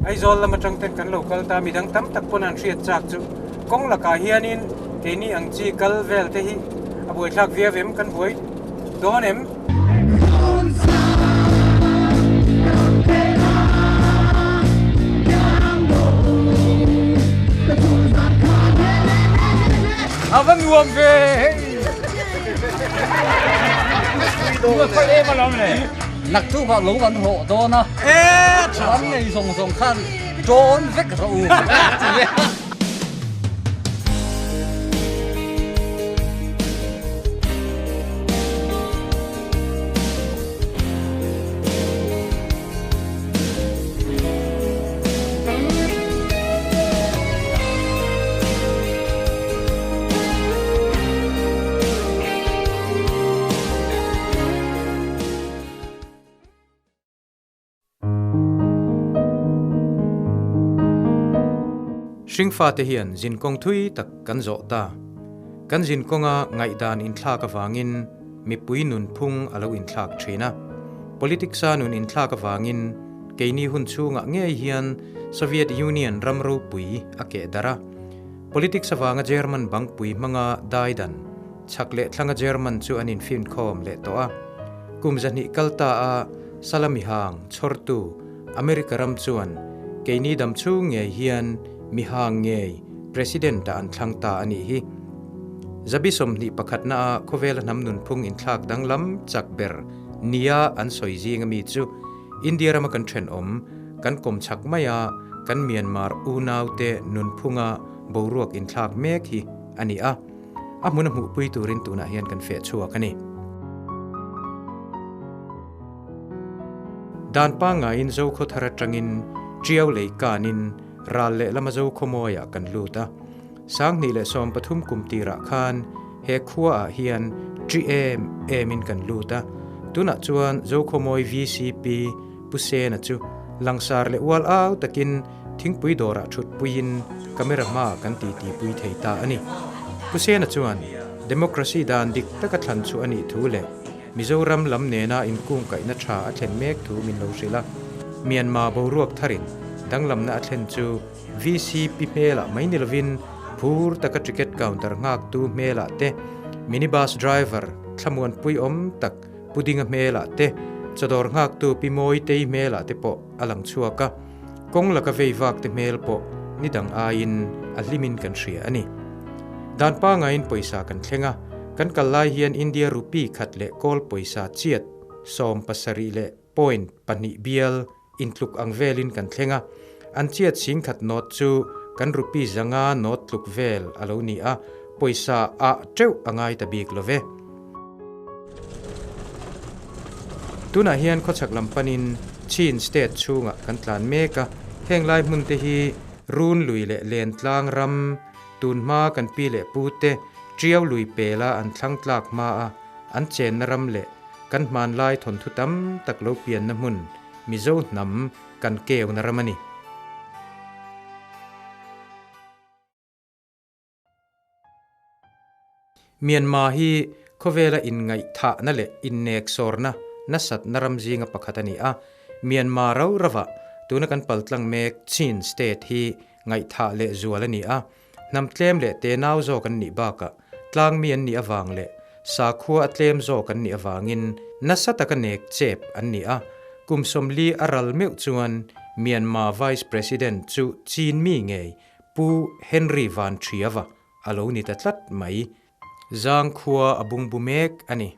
Aizawl lam atang ten kan lo kal ta, midang tam tak pawn an hriat chak chu kawng lakah hianin keini ang chi kal vel te hi a buaithlak viau em, kan buai dawn em? A va nuam ve hei! Naktukah lo an hlawh dawn a, an nei zawng zawng khan ṭawn vek rawh u ti ve. Hringfate hian zinkawng thui tak kan zawh ta. Kan zinkawnga ngaihdan inthlak avangin mipui nunphung a lo inthlak thin a. Politics-a nun inthlak avangin keini hun chhungah ngei hian Soviet Union ram ropui a keh darh a. Politics avanga German bangpui hmanga daidan Chhak leh thlanga German chu an infinkhawm leh tawh a. Kum zahnih kal ta a Salami hang chhawrtu America ram chuan keini dam chhung ngei hian mi hang ngei President ah an thlang ta a nih hi. Zabi 21 na a khawvela hnam nunphung inthlak danglam chak ber nia an sawi zing ami chu India rama kan thenawm kan kawm chhak mai a kan Myanmar unaute nunphunga boruak inthlak mek hi a ni a. A hmun a hmuhpui turin tunah hian kan feh chhuak a ni. Dan pangngaiin Zokhaw thar atangin Tiau lei kanin ral lehlam a Zokhaw mawiah kan lut a. 2013 kum tirah khan he khuaah hian ṭi em emin kan lut a. Tunah chuan Zokhaw mawi VCP Pu Sena chu langsar leh ual au takin Thingpui dawrah thutpuiin camera hmaah kan titipui thei ta a ni. Pu Sena chuan Democracy dan dik taka thlan chu a nih thu leh Mizoram lam nena inkungkaihna tha a thlen mek thu min lo hrilh a. Myanmar boruak tharin danglamna a thlen chu VCP hmelah mai ni lovin phur taka ticket counter nghaktu hmelah te, minibus driver thlamuanpui awm tak Pu Dinga hmelah te, chawdawr nghaktu Pi Mawitei hmelah te pawh a lang chhuak a. Kawng laka vei vak te hmel pawh ni dang aiin a hlimin kan hria a ni. Dan pangaiin pawisa kan thleng a, kan kal lai hian India rupee khat leh kawl pawisa chiat 70 leh point pahnih bial intluk ang velin kan thleng a, an chiat singkhat note chu kan rupee 500 note tluk vel a lo ni a, pawisa ah teuh a ngai ta bik lo ve. Tunah hian khawchhak lam panin Chin State chhungah kan tlan mek a, heng lai hmun te hi Run lui leh Lentlang ram tun hma kan pi leh pu te Tiau lui pela an thlang tlak hma a an chenna ram leh kan hmanlai thawnthu tam tak lo pianna hmun Mizo hnam kan keuna ram a ni. Myanmar hi khawvela inngaihthahna leh inneksawrna nasatna ram zinga pakhat a ni a. Myanmar rau rava tuna kan paltlang mek Chin State hi ngaihthah leh zual a ni a. Hnam tlem leh tenau zawk an nih bakah tlangmi an nih avang leh sakhua a tlem zawk an nih avangin nasa taka nek chep an ni a. Kum 40 a ral meuh chuan Myanmar Vice President chu Chin mi ngei Pu Henry Van Thiava a lo ni ta tlat mai. Zang khua a bungbu mek a ni.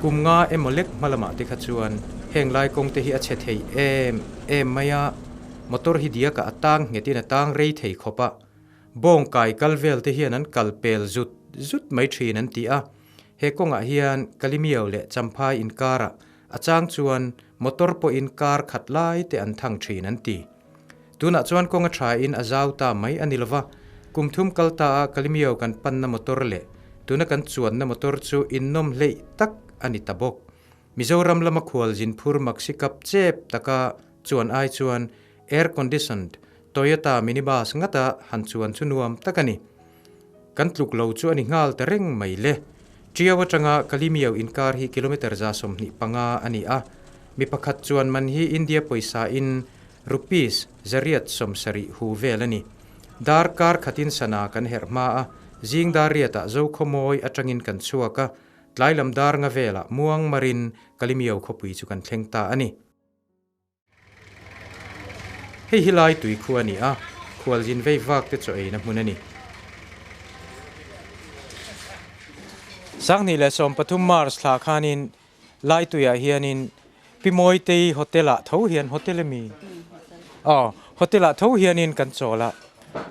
Kum nga emaw lek hma lamah te kha chuan heng lai kawng te hi a chhe thei em em mai a, motor hi diakah a tang nghetin a tang rei thei khawp a. Bawng kai kal vel te hian an kal pel zut zut mai thin an ti a. He kawngah hian Kalimiau leh Champhai inkarah A chang chuan motor pawhin kar khat lai te an thang thin an ti. Tunah chuan kawng a tha in a zau ta mai a ni lova, kum thum kal ta a Kalimio kan panna motor leh tuna kan chuanna motor chu innawm hleih tak a ni ta bawk. Mizoram lama khual zin phur maxi kap chep taka chuan ai chuan air conditioned Toyota minibus ngata han chuan chu nuam tak a ni. Kan tluk lo chu a ni nghal ta reng mai le. Tiau atanga Kalimiau inkar hi kilometre 125 a ni a. Mi pakhat chuan man hi India pawisa in rupees 170 hu vel a ni. Darkar khatin sana kan herh hma a, zing dar riatah Zokhawmawi atangin kan chhuak a, tlai lam dar nga velah muang marin Kalimio khawpui chu kan thleng ta a ni. Hei hi lai tui khu a ni a, khualzin vei vak te chaw eina hmun a ni. 2013 March thla khanin lai tuiah hianin Pi Mawitei hotel ah tho hian hotel ami? Aw, hotel ah tho hianin kan chawl a.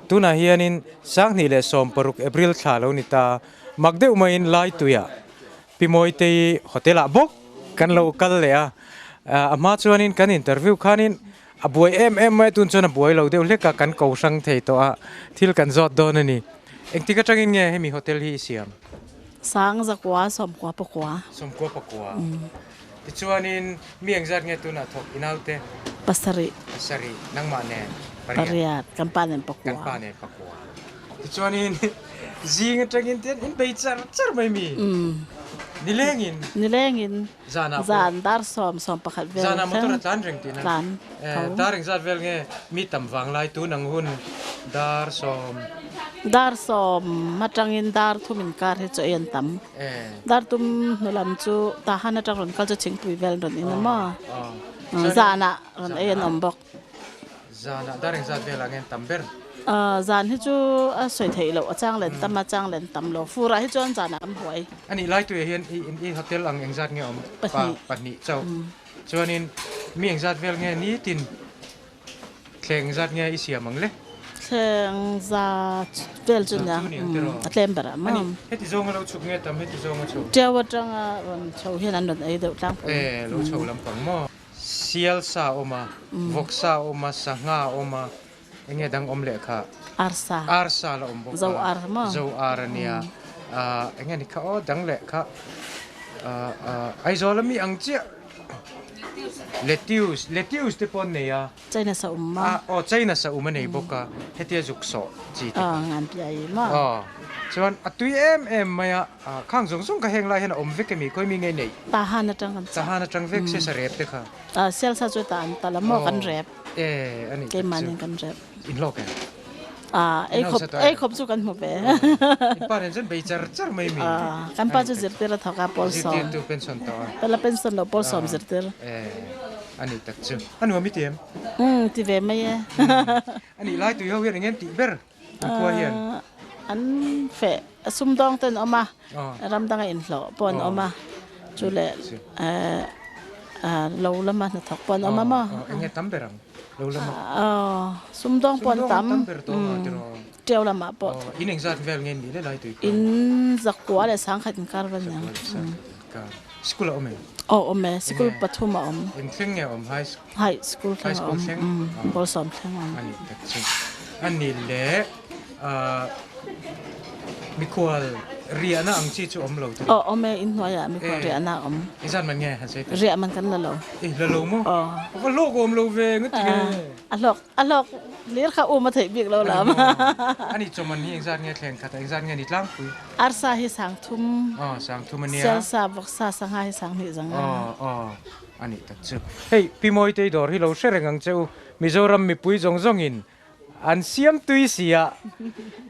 Tunah hianin 2016 April thla lo ni ta, mak deuh maiin lai tuiah Pi Mawitei hotel ah bawk kan lo kal leh a, a hma chuanin kan interview khanin a buai em em mai a, tun chuan a buai lo deuh hlek a, kan ko hrang thei tawh a, thil kan zawt dawn a ni. Engtik atangin nge hemi hotel hi i siam? Sang zakua sawmkua pakua. Sawmkua pakua. Tichuanin mi engzat nge tunah thawk i naute? Pasarih. Pasarih, nangmah nen pariat. Pariat, kan pa nen pakua. Kan pa nen pakua. Tichuanin zing atangin tian in bei char char mai mi? Nilengin? Nilengin. Zanah pawh? Zan dar sawm, sawm pakhat vel. Zanah motor a tlan reng tihna? Tlan. Dar engzat vel nge mi tam vang lai tun ang hun dar sawm? Dar sawm atangin dar thum inkar hi chu ei an tam. Dar tum hnu lam chu Tahan atang rawn kal chu thingpui vel rawn in a maw? Zanah rawn ei an awm bawk. Zanah dar engzat velah nge an tam ber? Zan hi chu a sawi theih loh, a chang len tam a, chang len tam lo. Furah hi chuan zanah kan buai. A nih lai tuiah hian i hotel ang engzat nge awm? Pahnih. Pahnih chauh. Chuanin mi engzat vel nge nitin Thleng zat nge i siam ang le? Thleng zat vel chu nia, a tlem ber ah maw? Heti zawnga lo chhuk nge tam heti zawnga chho? Ṭiau aṭanga rawn chho hian an rawn ei deuh tlangpui. E, lo chho lampang maw? Sial sa a awm a, vawk sa a awm a, sangha a awm a, enge dang awm leh kha? Arsa. Arsa la awm bawk a. Zo ar maw? Zo ar a nia. Enge ni kha aw dang leh kha? Aizawl ami ang chiah. Lettuce, lettuce te pawh an nei a. China sa um a. Aw, China sa um a nei bawk a, hetia zuk sawh chi te kha. Aw, ngan piah i maw? Aw, chuan a tui em em mai a, khang zawng zawng kha heng lai hian a awm vek emi, khawi mi nge neih? Tahan atang kan chah. Tahan atang vek se sa rep te kha. Aw, sial sa chu ta an tal a maw kan rep. E, a nih tak chu. Keimahni kan rep. In hlawk em? Ah, ei khawp, ei khawp chu kan hmu ve. In pa nen chuan bei char char mai mi. Ah, kan pa chu zirtir a thawk a, pawl sawm. Zirtirtu pension tawh a. Pela pension lo, pawl sawm zirtir. Eh, a nih tak chu. A nuam i ti em? Um, ti ve mai e. A nih lai tui ho hian eng em tih ber an khua hian? An feh, sumdawng ten awm a, ramdanga inhlawh pawh an awm a, chu leh eh lo lama hnathawk pawh an awm a maw? Eng nge tam ber ang? Lo lama. Aw, sumdawng pawh an tam. Sumdawng tam ber tawh a tiraw? Ṭeu lamah pawh. Aw, in engzat vel nge ni le lai tui kha? In zakua leh sangkhat inkar vel niang. Zakua leh sangkhat inkar. Sikul a awm em? Aw, awm e. Sikul pathum a awm. Eng thleng nge a awm? High school? High school thleng a awm. High school thleng? Pawl sawm thleng a awm. A nih tak chu. A ni le. Mikhual riahna ang chi chu awm lo tawh. Aw awm e, inhnuaiah mikhual riahna a awm. I zan man nge han sawi teh? Riah man kan la lo. I la lo maw? Aw. Va hlawk awm lo ve nga ti nge? A hlawk, a hlawk lir kha um a theih bik lo lam. Ani chawman hi engzat nge thleng khat a, engzat nge ni tlangpui? Arsa hi sang thum. Aw, sang thum a nia. Sialsa, vawksa, sangha hi sang hnih zanga. Aw, aw, a nih tak chu. Hei, Pi Mawitei dawr hi lo hre reng ang che u, Mizoram mipui zawng zawngin An siam tui si a,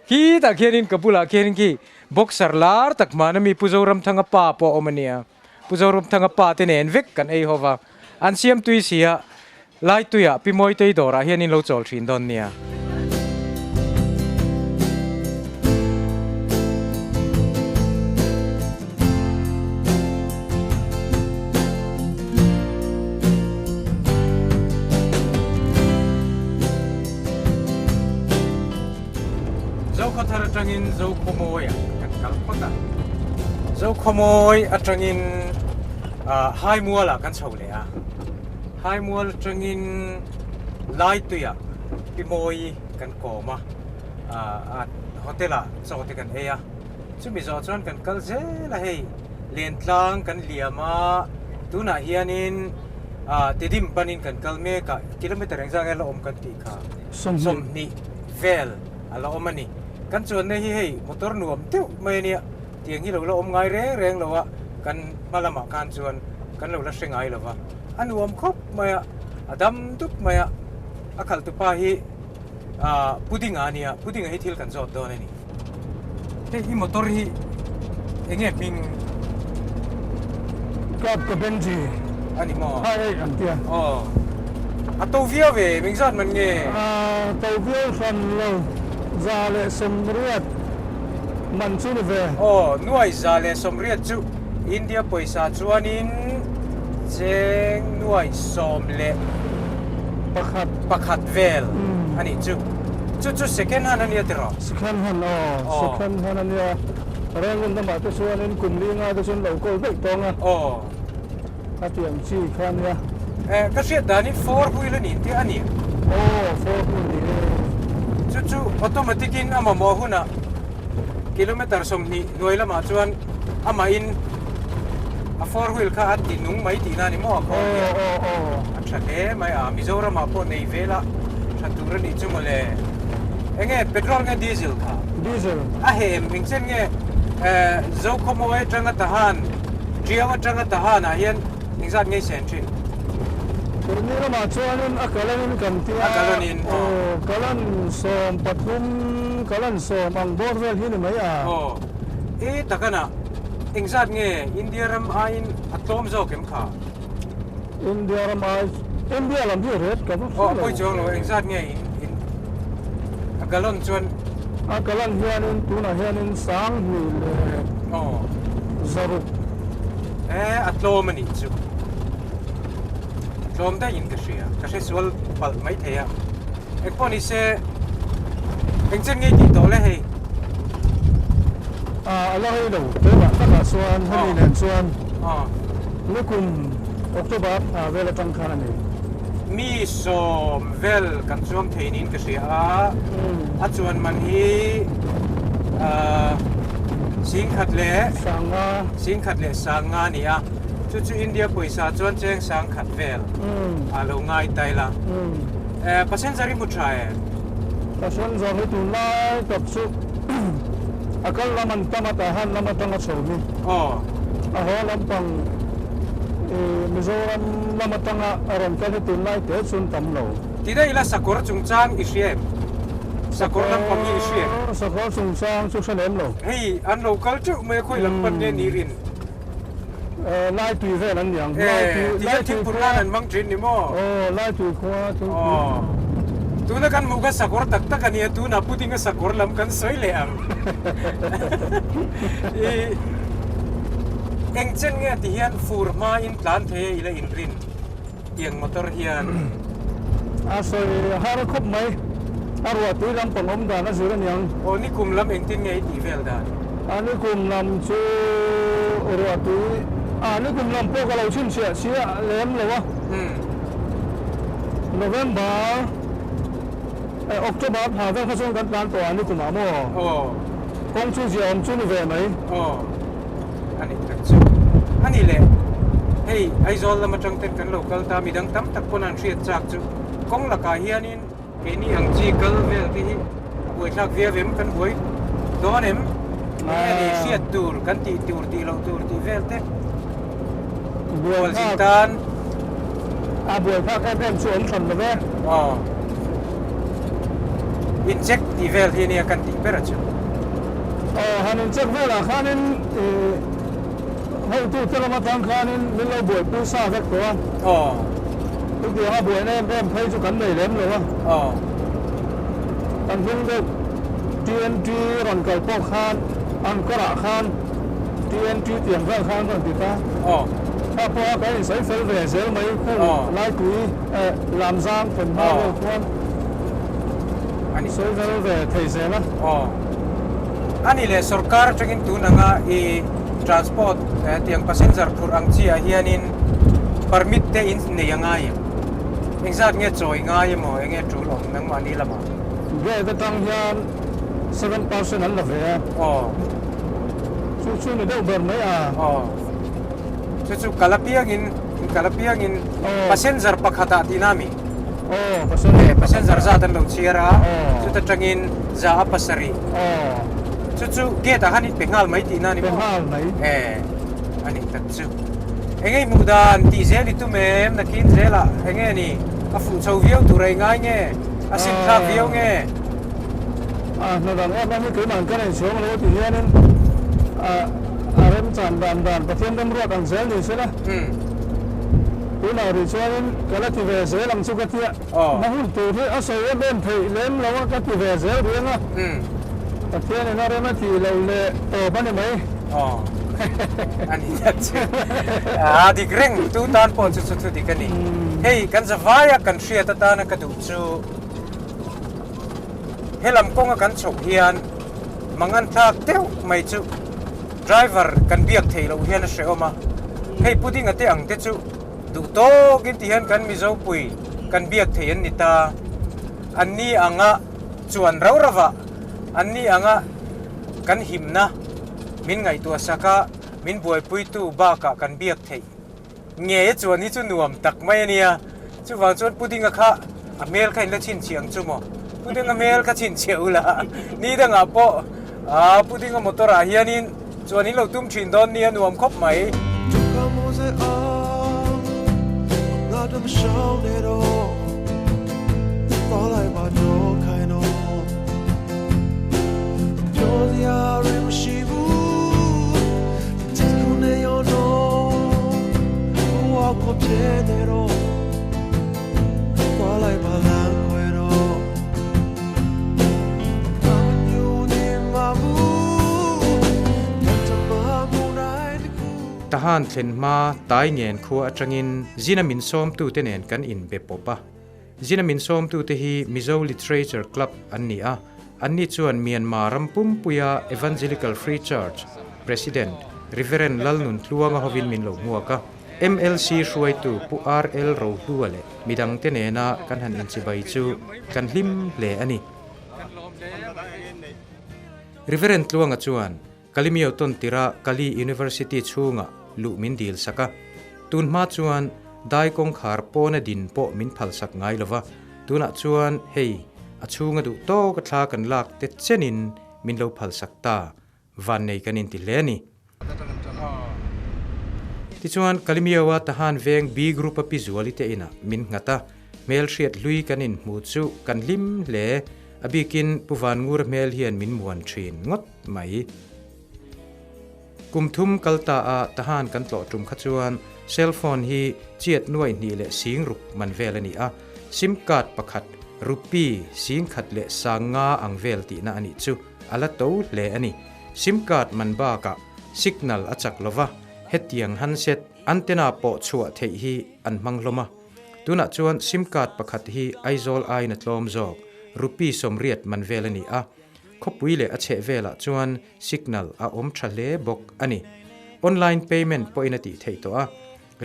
khi tak hianin ka bulah khianin khi boxer lar tak hmana mi Pu Zoramthanga pa pawh a awm a nia. Pu Zoramthanga pa te nen vek kan ei ho va, an siam tui si a, Laituiah Pi Mawitei dawrah hianin lo chawl thin dawn nia. Zokhawthar atangin Zokhawmawi ah kan kal phawt a, Zokhawmawi atangin Haimual ah kan chho leh a, Haimual atangin Laitui ah Pimawi kan kawm a, hotel ah chaw te kan ei a, chumi zawh chuan kan kal zel a hei Lentlang kan liam a, tunah hianin Tidim panin kan kal mek a, kilometer engzah nge la awm kan tih kha 20 vel a la awm a ni. Kan chuanna hi hei motor nuam deuh mai a nia, tiang hi lo la awm ngai reng reng lo a, kan hma lamah khan chuan kan lo la hre ngai lo va. A nuam khawp mai a, a dam dup mai a, a khalhtupa hi ah Pudinga a nia, Pudinga hi thil kan zawt dawn a ni. Hei hi motor hi eng nge hming? Club ka Benji. A ni maw? Hai ei an tia. Aw. A to viau ve, ming zat man nge? A to viau hran lo, 180 man chu ni ve. Aw, nuai 180 chu India pawisa chuanin cheng nuai sawm leh pakhat pakhat vel a nih chu. Chu chu second hand a nia tiraw? Second hand aw, second hand a nia. Rangoon lamah te chuanin kum li nga te chuan lo kawl daih tawng a. Aw. A tiang chi kha a nia. Eh, ka hriat danin four wheel a ni tih a ni. Aw, four wheel ni e. Chu chu automatic in a mamawh hunah kilometer 20 hnuai lamah chuan amahin a four wheel kha a ti nung mai tihna a ni maw a khawl hian. Aw, aw, aw. A tha hle mai a, Mizoramah pawh nei vela tha tur a nih chu mawle. Enge petrol nge diesel kha? Diesel. A hem engchen nge eh Zokhawmawi atanga Tahan Ṭiau aṭanga Tahanah hian engzat ngei sen ṭhin? Keini lamah chuanin a gallon-in kan ti a, A gallon-in, aw. Aw, gallon 13, gallon 10 ang bawr vel hi ni mai a. Aw, e takanah engzat nge India ram aiin a tlawm zawk em kha? India ram ai, India lam hi rate ka va hre lo. Aw, a pawi chuang lo, engzat nge in, in, a gallon chuan? A gallon hianin tunah hianin 2000 leh. Aw. 600. E, a tlawm a nih chu. A tlawm daih in ka hria, ka hre sual palh mai thei a. Engpawh ni se, engchen ngei tih tawh le hei? A, a la rei lo, keimah takah chuan hemi nen chuan nikum October thla vel atang khan a ni. Mi 10 vel kan chuang thei niin ka hria a, a chuan man hi 10,000 leh 50 10,000 leh 50 a ni a, chu chu India pawisa chuan cheng 10,000 vel a lo ngai ta ila. Passenger hi hmu tha em? Passenger hi tunlai tak chu a kal lam an tam a, tah han lam atang a chho hi. Aw. A haw lampang Mizoram lam atanga a rawn kal hi tunlai te chuan tam lo. Ti daih ila sakawr chungchang i hria em? Sakawr lampang hi i hria em? Sakawr chungchang chu hre lem lo. Hei an lo kal teuh mai a khawi lampan nge ni rin? Lai tui vel an ni ang. Eh, ti hian thingpui nan an hmang thin ni maw? Aw, lai tui khua thingpui. Aw, tuna kan hmuh kha sakawr tak tak a nia, tuna pudding a sakawr lam kan sawi leh ang. I eng chen nge ti hian fur hma in tlan thei a ila inrin tiang motor hian. A sawi har khawp mai, a ruah tui lampang awm dan a zir a niang. Aw, nikum lam engtin nge i tih vel dan? A nikum lam chu ruah tui, a nikum lam pawh ka lo chhinchhiah chiah lem lo a. November, eh October thla vel kha chuan kan tlan tawh a nikumah maw? Aw. Kawng chu ziah awm chu ni ve mai. Aw. A nih tak chu. A nih leh, hei Aizawl lam atang ten kan lo kal ta, midang tam tak pawn an hriat chak chu kawng lakah hianin keini ang chi kal vel te hi a buaithlak viau em, kan buai dawn em? Enge ni hriat tur, kan tih tur tih loh tur tih vel te bualzin tan. A buaithlak em em chu awm hran lo ve. Aw. In check tih vel hi nia kan tih ber a chu. Aw, han in check velah khanin ih hotu te lam atang khanin min lo buaipui sa vek tawh a. Aw. Chutianga buaina em em phei chu kan nei lem lo a. Aw. Kan hnung deuh TNT rawn kal pawh khan an kawrah khan TNT tiang vel khan rawn ti ta. Aw. Kha pawha kan insawi fel ve zel mai khu Laitui eh Lamzang thawmhnaw vel khuan. Sawi vel ve thei zel a. Aw. A ni leh sorkar atangin tun anga i transport tiang passenger phurh ang chi ah hianin permit te in nei a ngai em? Engzat nge chawi ngai emaw enge tul awm nangmahni lamah? Gate atang hian 7% an la ve a. Aw. Chu chu ni deuh ber mai a. Aw. Chu chu kal apiangin in kal apiangin passenger pakhatah tihna a mi? Aw, passenger. Eh, passenger zat an lo chhiar a, chuta tangin 700. Aw. Chu chu gate ah khan in pe nghal mai tihna a ni maw? Pe nghal mai. Eh, a ni tak chu. Enge i hmuh dan tih zel i tum em? Nakin zelah enge ni? A fuh chho viau tur a i ngai nge? A sim thlak viau nge? A hna dang em em hi keimah kan inchhawng lo tih hianin a remchan dan dan Pathian remruat ang zel ni sela. Tunah rih chuanin ka la ti ve zel ang chu ka tia. Hma hun tur hi a sawi em em theih lem lo a ka ti ve zel riang a. Pathianin a rem a tih loh leh tawp a ni mai. Aw a ni tak chu. A dik reng tu tan pawh chu chu thu dik a ni. Hei kan zavaia kan hriat atana ka duh chu helam kawnga kan chhoh hian mangan thlak deuh mai chu driver kan biak theih loh hian a hrehawm a. Hei pudding a te ang te chu duh tawkin ti hian kan Mizo pui kan biak thei an ni ta. Anni anga chuan rau rauah anni anga kan himna min ngaihtuah sak a, min buaipuitu bakah kan biak theih ngei a chuan hi chu nuam tak mai a nia. Chuvang chuan Pudinga kha a hmel kha in la chhinchhiah ang chu maw? Pudinga hmel kha chhinchhiah ula, ni dangah pawh aa Pudinga motor ah hianin chuan in lo tum thin dawn nia nuam khawp mai. Tahan thlen hma tai ngen khua atangin zina min sawmtute nen kan inbe pawp a. Zina min sawmtute hi Mizo Literature Club an ni a, anni chuan Myanmar ram pumpuia Evangelical Free Church President Reverend Lalnun Tluanga hovin min lo hmuak a. MLC hruaitu Pu RL Rohlua leh midangte nena kan han inchibai chu kan hlim hle a ni. Reverend Tluanga chuan Kalimio tawn tirah Kali University chhungah luh min dil sak a. Tun hma chuan dai kawngkhar pawna din pawh min phal sak ngai lo va, tunah chuan hei a chhunga duh tawk a thla kan lak te chenin min lo phal sak ta, vannei kan inti hle a ni. Tichuan Kalimio-a Tahan veng B Group-a pi Zuali te inah min nghat a, hmelhriat hlui kan inhmu chu kan hlim hle, a bikin Pu Vanngura hmel hian min muan thin ngawt mai. Kum thum kal ta a Tahan kan tlawh tum kha chuan cell phone hi chiat nuai hnih leh sing ruk man vel a ni a, sim card pakhat rupee sing khat leh sang nga ang vel tihna a nih chu a la to hle a ni. Sim card man bakah signal a chak lo va, hetiang handset antenna pawh chhuah theih hi an hmang hlawm a. Tunah chuan sim card pakhat hi Aizawl aiin a tlawm zawk, rupee sawmriat man vel a ni a. Khawpui leh a chheh velah chuan signal a awm tha hle bawk a ni. Online payment pawhin a tih theih tawh a,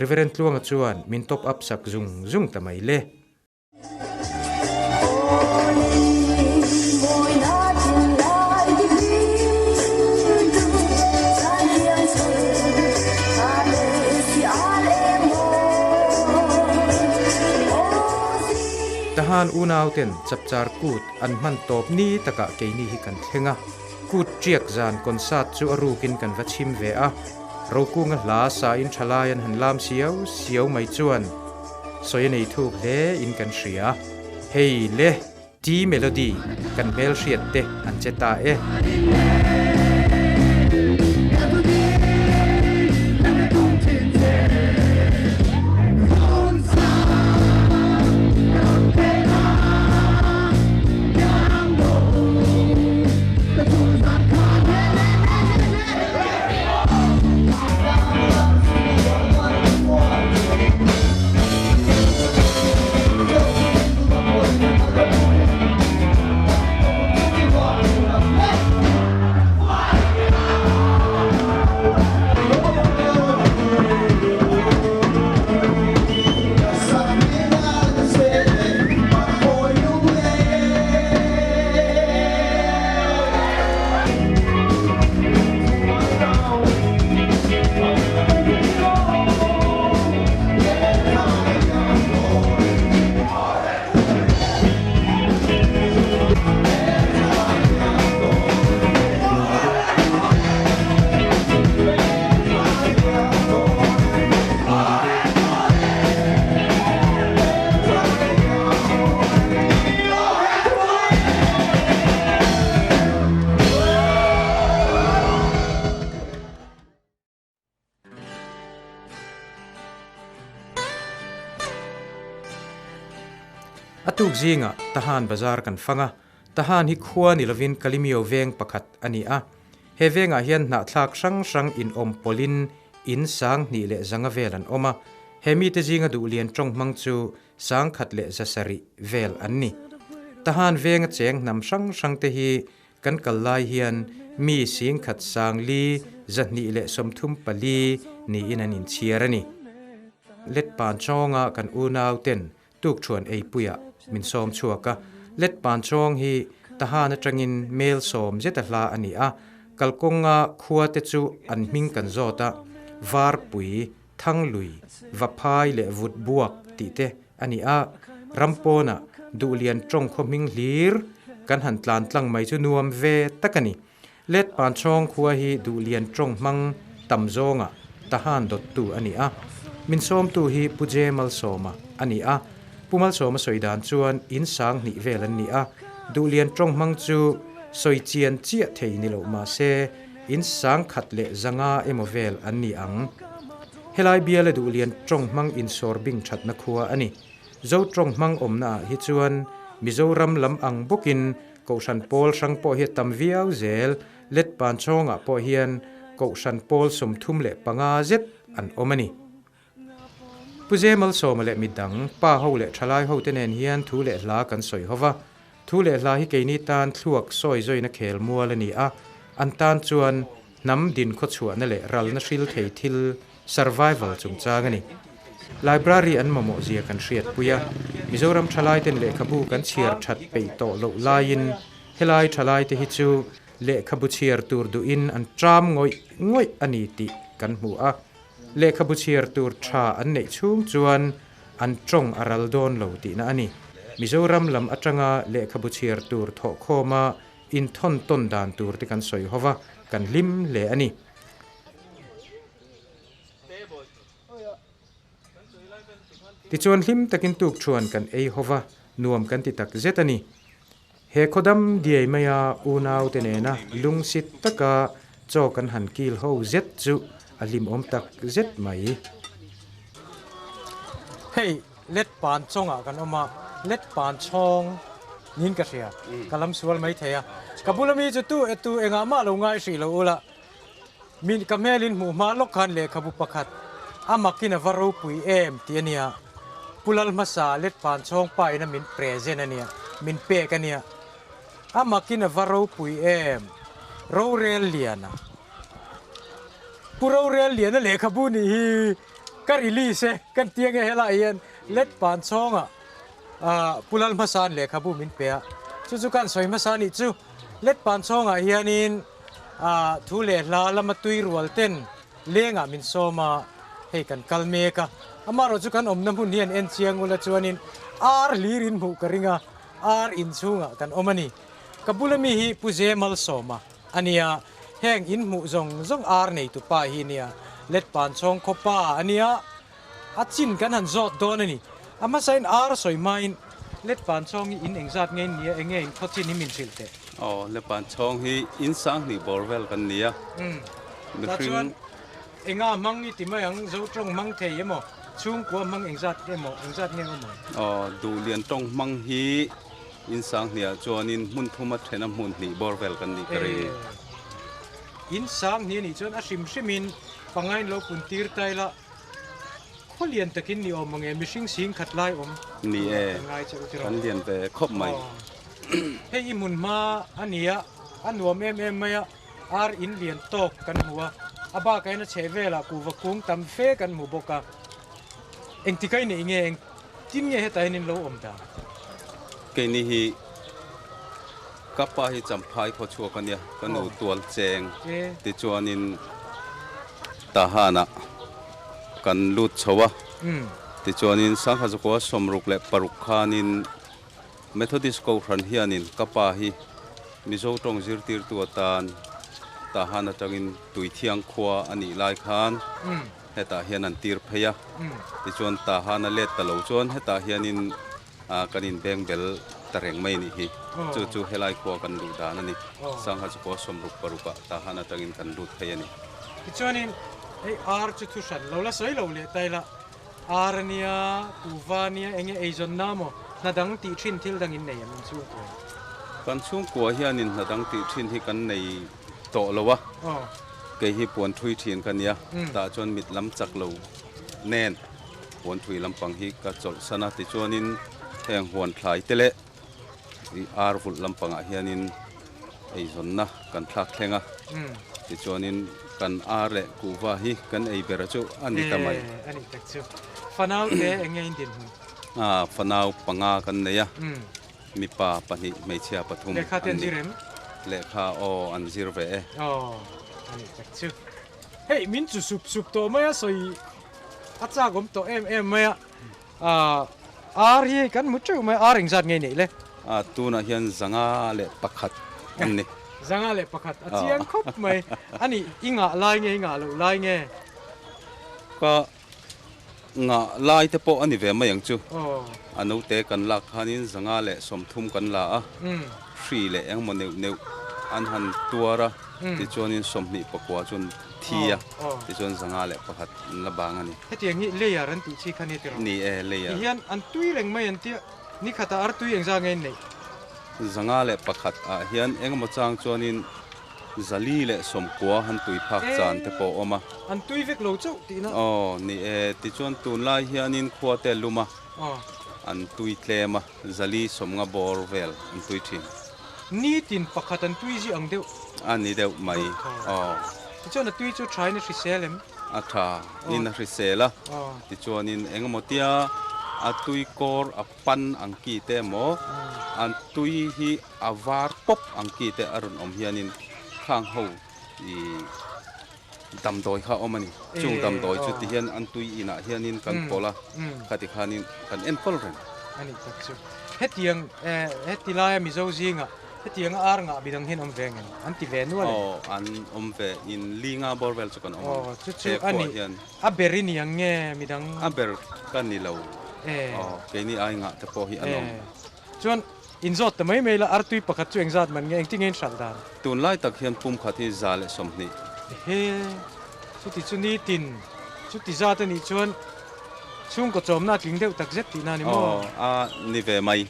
Reverend Tluanga chuan min top up sak zung zung ta mai le. Tahan unauten chapchar kut an hman tawp ni takah keini hi kan thleng a, kut tiak zan concert chu a rukin kan va chhim ve a, Rokunga hla sain thalai an han lam siau siau mai chuan sawi a nei thuk hle in kan hria. Hei le T-Melody kan hmelhriat te an che ta e. A tuk zingah Tahan bazar kan fang a, Tahan hi khua ni lovin Kalimio veng pakhat a ni a. He vengah hian hnahthlak hrang hrang in awm pawlhin in 2500 vel an awm a. He mite zinga duh lian tawng hmang chu 1100 vel an ni. Tahan venga cheng hnam hrang hrang te hi kan kal lai hian mi 1234 niin an inchhiar a ni. Let pan chawnga kan unau ten Tukṭhuan eipuiah min sawm chhuak a, let pan chawng hi Tahan atangin mel sawm zet a hla a ni a, kalkawnga khua te chu an hming kan zawt a, Varpui, Thanglui, Vaphai leh Vutbuak tih te a ni a, Rampawnah Duhlian tawng khaw hming hlir kan han tlan tlang mai chu nuam ve tak a ni. Let pan chawng khua hi Duhlian tawng hmang tam zawngah Tahan dawttu a ni a. Min sawmtu hi Pu Je Malsawma a ni a. Pu Malsawma sawi dan chuan in 2000 vel an ni a. Duhlian tawng hmang chu sawi chian chiah thei ni loh mah se in 1100 emaw vel an ni ang. Helai biala Duhlian tawng hmang insawr bing thatna khua a ni. Zo tawng hmang awmna ah hi chuan Mizoram lam ang bawkin Kohhran pawl hrang pawh hi a tam viau zel, let pan chhawngah pawh hian Kohhran pawl 35 zet an awm a ni. Pu Zemalsawma leh midang, pa ho leh thalai ho te nen hian thu leh hla kan sawi ho va. Thu leh hla hi keini tan thluak sawi zawina khel mual a ni a, an tan chuan hnam din khawchhuahna leh ralna hril thei thil Survival chungchang a ni. Library an mamawh zia kan hriatpui a, Mizoram thalaiten lehkhabu kan chhiar that peih tawh loh laiin helai thalaite hi chu lehkhabu chhiar tur duhin an ṭam ngawih ngawih a ni tih kan hmu a. Lehkhabu chhiar tur tha an neih chhung chuan an tawng a ral dawn lo tihna a ni. Mizoram lam atanga lehkhabu chhiar tur thawhkhawma inthawn tawn dan tur te kan sawi hova, kan hlim hle a ni. Tichuan hlim takin tuk thuan kan ei hova, nuam kan ti tak zet a ni. He khawdam diai maia unaute nena lungsit taka chaw kan han kil ho zet chu a hlimawm tak zet mai. Hei let pan chawngah kan awm a, let pan chhawng niin ka hria, ka lam sual mai thei a. Ka bula mi chu tu e tu engah mah lo ngai hrih lo ula. Min ka hmelin hmuh hma lawk khan lehkhabu pakhat a makin a va ropui em tih a nia. Pu Lalhmasa let pan chhawng pa ina min present a nia, min pek a nia. A makin a va ropui em? Rorel Liana. Pu Rorel Liana lehkhabu nih hi ka release e, kan ti ange helaiah hian let pan chhawngah Pu Lalhmasa'n lehkhabu min pe a. Chu chu ka han sawi hmasa anih chu. Let pan chhawngah hianin Thu leh hla lama tui rual ten lengah min sawm a, hei kan kal mek a. Amaherawh chu kan awmna hmun hian en chiang ula chuanin ar hlir in hmuh ka ring a, ar inchhungah kan awm a ni. Ka bula mi hi Pu Ze Malsawma a nia, heng in hmuh zawng zawng ar neitu pa hi nia, let pan chhawng khaw pa a nia, a chin kan han zawt dawn a ni. A hmasain ar sawi hmain let pan chhawng hi in engzat nge in nia, enge in khaw chin hi min hrilh teh? Aw, Lepan chhawng hi in 2000 bawr vel kan ni a. Tah chuan enga hmang i ti mai ang, Zo tawng hmang thei emaw, chhungkua hmang engzat emaw, engzat nge awm ang? Aw, Duhlian tawng hmang hi in 2000 ah chuanin hmun thuma thena hmun hnih bawr vel kan nih ka ring. In 2000 anih chuan a hrim hrimin pangain lo pun tir ta ila, khaw lian takin ni awm ang e, mihring 10,000 lai awm Ni e, kan lian ve khawp mai. Hei i hmun hma a ni a, a nuam em em mai a, ar in lian tawk kan hmu a, a bakah hian a chheh velah kuhva kung tam fe kan hmu bawk a. Engtik a i neih nge, engtin nge hetah hian in lo awm dan? Keini hi ka pa hi Champhai khaw chhuak a nia, ka nu tual cheng tichuanin Tahanah kan lut chho a, tichuanin Sangha Zakua 66 khanin Methodist Kohhran hianin ka pa hi Mizo tawng zirtirtu atan Tahan atangin Tuithiang khua a nih lai khan hetah hian an tir phei a. Tichuan Tahan a let ta lo chuan hetah hianin kan inbeng bel ta reng mai nih hi. Chu chu helai khua kan luh dan a ni. Sangha chu pawh 66 ah Tahan atangin kan lut phei a ni. Tichuanin hei ar chu thu hran lo la sawi lo leh ta ila. Ar a nia, kuva a nia, enge eizawnna maw? Hna dang tih thin thil dang in nei em in chhungkua? Kan chhungkua hianin hna dang tih thin hi kan nei tawh lo a, kei hi puan thui thin ka nia, tah chuan mit lam chak lo nen puan thui lampang hi ka chawlhsan a, tichuanin heng huan thlai te leh ar vulh lampangah hianin eizawnna kan thlak thleng a, tichuanin kan ar leh kuhva hi kan ei ber chu a ni ta mai. A nih tak chu. Fanau te eng nge in dinhmun? A, fanau panga kan nei a, mipa pahnih hmeichhia pathum an ni. Lehkha te an zir em? Lehkha aw an zir ve e. Aw, a nih tak chu. Hei min chu sup sup tawh mai a sawi a chak awm tawh em em mai a. Ar hi kan hmu teuh mai, ar engzat nge neih le? A, tunah hian 101 an ni. 101, a chiang khawp mai. A nih, i ngah lai nge, i ngah loh lai nge? Ka ngah lai te pawh a ni ve mai ang chu. A naute kan lak khanin 130 kan la a, hri leh engmaw neuh neuh an han tuar a, tichuanin 29 chuan thi a, tichuan 101 an la bang a ni. Hetiang hi layer an tih chi kha nia tiraw? Ni e, layer. Tihian an tui reng mai an tia, nikhatah ar tui engzah nge in neih? 101 ah hian engemaw chang chuanin 490 han tui phak chan te pawh a awm a. An tui vek lo chauh tihna? Aw, ni e, tichuan tunlai hianin khua te lum a, an tui tlem a, 450 bawr vel an tui thin. Nitin pakhat an tui zih ang deuh. A ni deuh mai, aw. Tichuan a tui chu thain a hrisel em? A tha in a hrisel a, tichuanin engemaw tia a tui kawr a pan ang ki te emaw, an tui hi a var pawp ang ki te a rawn awm hianin khang ho ih damdawi kha a awm a ni. Chung damdawi chu tihian an tui inah hianin kan pawlh a, khati khanin kan enkawl reng. A nih tak chu. Hetiang heti laia Mizo zingah hetianga ar ngah midang hian awm ve ngem? An ti ve nual em? Aw, an awm ve. In li nga bawr vel chu kan awm ang. Aw, chu chu a nih. A ber i ni ang nge midang? A ber ka ni lo. Aw, keini ai ngah te pawh hi an awm. Chuan inzawt ta mai mai la, artui pakhat chu engzat man nge, engtin nge in hralh dan? Tunlai tak hian pum khat hi 120. Ehe, chuti chu nitin, chuti zat a nih chuan chhungkaw chawmna a tling deuh tak zet tihna a ni maw? Aw, a ni ve mai.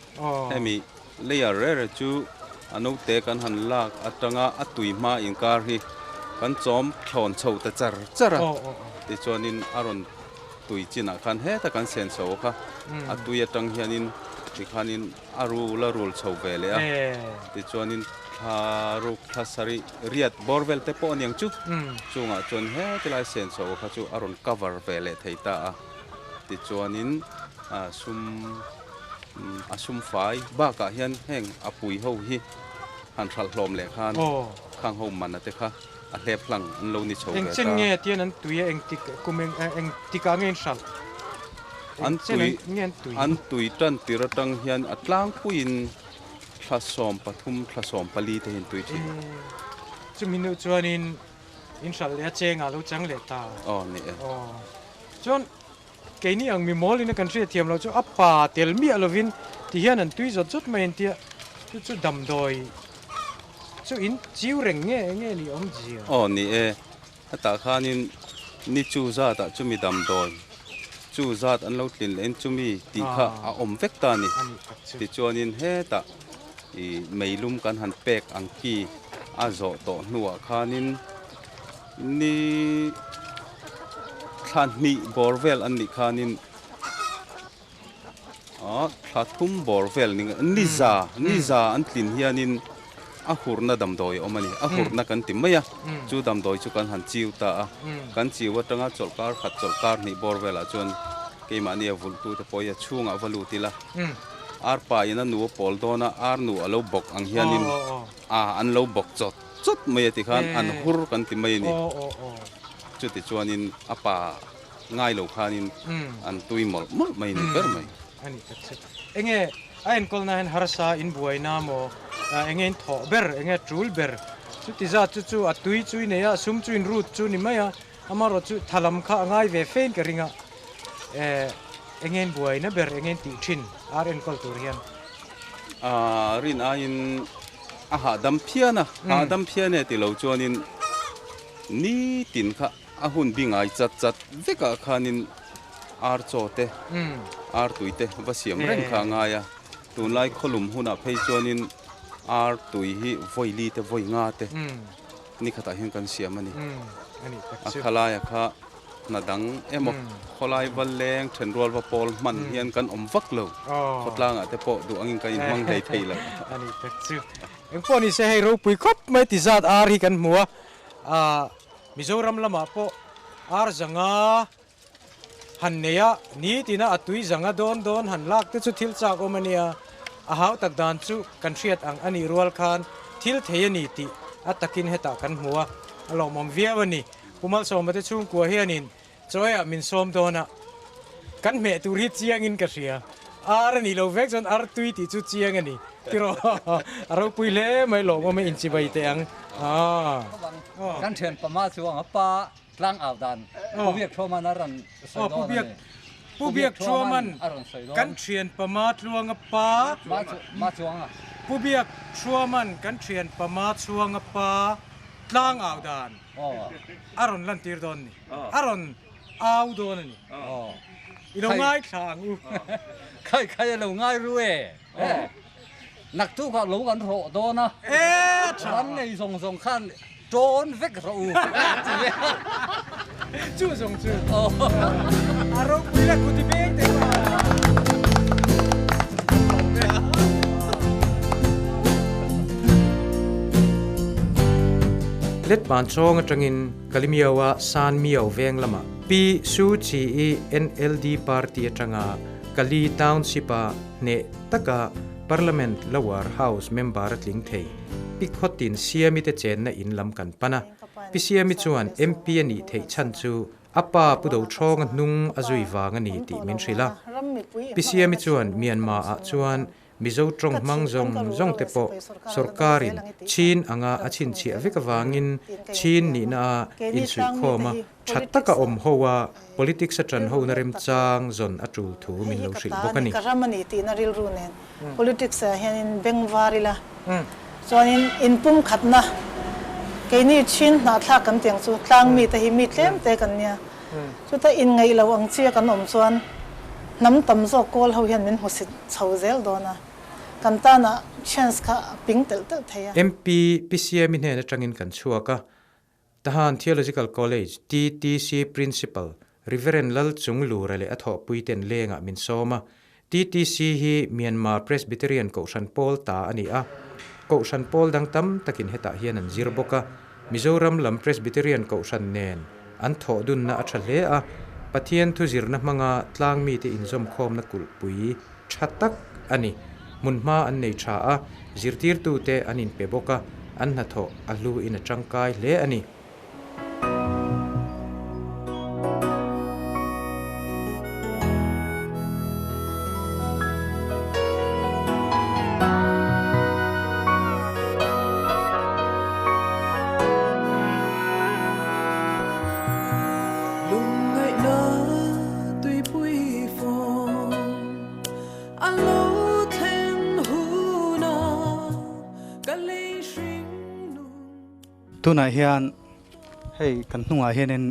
Hemi layer rere chu a naute kan han lak atanga a tui hma inkar hi kan chawm thlawn chho ta char char a, tichuanin a rawn tui chinah khan heta kan sen chho kha a tui atang hianin tikhanin a rul a rul chho ve leh a, tichuanin thla ruk thla sarih riat bawr vel te pawh a niang chu, chungah chuan heti lai sen chho kha chu a rawn cover ve leh thei ta a, tichuanin sum a sum fai bakah hian heng a pui ho hi han hralh hlawm leh khan khang ho mana te kha a hlep hlang an lo ni chho ve ta. Eng chen nge tian an tui a, eng tik kum eng eng tikah nge an hralh? An tui an tui tan tir atang hian a tlangpuiin thla 13 thla 14 te hi an tui thin. Chumi hnu chuanin in hralh leh a chengah a lo chang leh ta. Aw ni e. Aw chuan keini ang mi mawlin a kan hriatthiam loh chu a pa tel miah lovin ti hian an tui zawt zawt mai an tia chu chu damdawi chu in chiu reng nge nge ni awm zia. Aw ni e, hetah khanin ni chu zatah chumi damdawi chu zat an lo tlin lehin chumi tih kha a awm vek ta a ni. Tichuanin hetah i meilum kan han pek ang ki a zawh tawh hnuah khanin Ni thla hnih bawr vel an nih khanin ah thla thum bawr vel ni ni za ni za an tlin hianin a hurna damdawi a awm a ni a hurna kan ti mai a chu damdawi chu kan han chiu ta a kan chiu atanga chawlhkar khat chawlhkar hnih bawr velah chuan keimahni a vulh tute pawh hi a chhungah va lut ila arpa in a nu a pawl dawn a ar nu a lo bawk ang hianin a an lo bawk chawt. Chawt mai a ti khan an hur kan ti mai a ni. Chuti chuanin a pa ngai lo khanin an tui mawlh mawlh mai a ni ber mai. A ni tak chu. Enge a enkawlna hian harsa in buaina maw enge in thawh ber enge tul ber chuti zat chu chu a tui chu i nei a sum chu in rut chu ni mai a amarawh chu tha lam kha a ngai ve fein ka ring a enge in buaina ber enge in tih thin ar enkawl tur hian. A rin aiin A hahdam phian a, hahdam phian e ti lo chuanin nitin kha a hun bi ngai chat chat vekah khanin ar chaw te, ar tui te va siam reng kha a ngai a. Tunlai khawlum hunah phei chuanin ar tui hi vawi li te vawi nga te ni khatah hian kan siam a ni. A khalaia kha hna dang emaw khawlai va leng thenrual va pawl hman hian kan awm vak lo. Khawtlangah te pawh duh angin kan inhmang hlei thei lo. A ni tak chu. Engpawh ni se hei ropui khawp mai ti zat ar hi kan hmu a. Mizoram lamah pawh ar zanga Han nei a, nitina a tui zanga dawn dawn han lak te chu thil chak awm a nia. A hau tak dan chu kan hriat ang a nih rual khan thil thei a ni tih a takin hetah kan hmu a, a lawmawm viau a ni. Pu Malsawma te chhungkua hianin chawiah min sawm dawn a, kan hmeh tur hi chiangin ka hria. Ar a nih lo vek chuan ar tui tih chu chiang a ni tiraw? A ropui hle mai lawmawm a inchibai teh ang. Kan thianpa chuang a pa Tlang au dan Pu Biak Thuaman a rawn sawi dawn a ni. Pu Biak Thuaman kan thian pama tluanga pa Ma chuanga. Pu Biak Thuaman kan thian pama chhuanga pa tlang au dan a rawn lantir dawn a ni. A rawn au dawn a ni. I lo ngaithla ang u. Khai khai a lo ngai ru e. Naktukah lo kan rawh dawn a, ran nei zawng zawng khan tawn vek rawh u ti ve a. Chu zawng chu a ropui la kuti beng te pa. Letban chawng atangin Kalimiaua San Miau veng lamah Pi Suu Kyi-i NLD party atanga Kali Township-a hneh taka Parliament Lower House member a tling thei. Pi Khawtin Siami te chenna in lam kan pan a. Pi Siami chuan MP a nih theih chhan chu a pa Pu Dothrawnga hnung a zui vang a ni tih min hrilh a. Pi Siami chuan Myanmar ah chuan Mizo tawng hmang zawng zawng te pawh sorkarin Chin anga a chhinchhiah vek avangin Chin nihna a insuihkhawm a Tha taka awm ho a, politics a ṭan hona remchang zawn a ṭul thu min lo hrilh bawk a ni. Ka ram a ni tihna rilru nen politics ah hianin beng var ila chuanin inpumkhatna keini chin hnahthlak kan tiang chu tlang mite hi mi tlem te kan nia chuta inngaih lo ang chi a kan awm chuan hnam tam zawk kawl ho hian min hmusit chho zel dawn a kan tana chance kha a ping telh telh thei a. MP PCM-i hnen atangin kan chhuak a, Tahan Theological College, TTC, Principal, Reverend Lalchung Lura leh a thawhpuiten lengah min sawm a. TTC hi Myanmar Presbyterian Kohhran Pawl ta a ni a. Kohhran pawl dang tam takin hetah hian an zir bawk a. Mizoram lam Presbyterian Kohhran nen an thawh dunna a tha hle a. Pathian thu zirna hmanga tlang mite inzawmkhawmna kulhpui tha tak a ni. Hmunhma an nei tha a, zirtirtute an inpe bawk a, an hnathawh a hlu in a tangkai hle a ni. Tunah hian hei kan hnungah hianin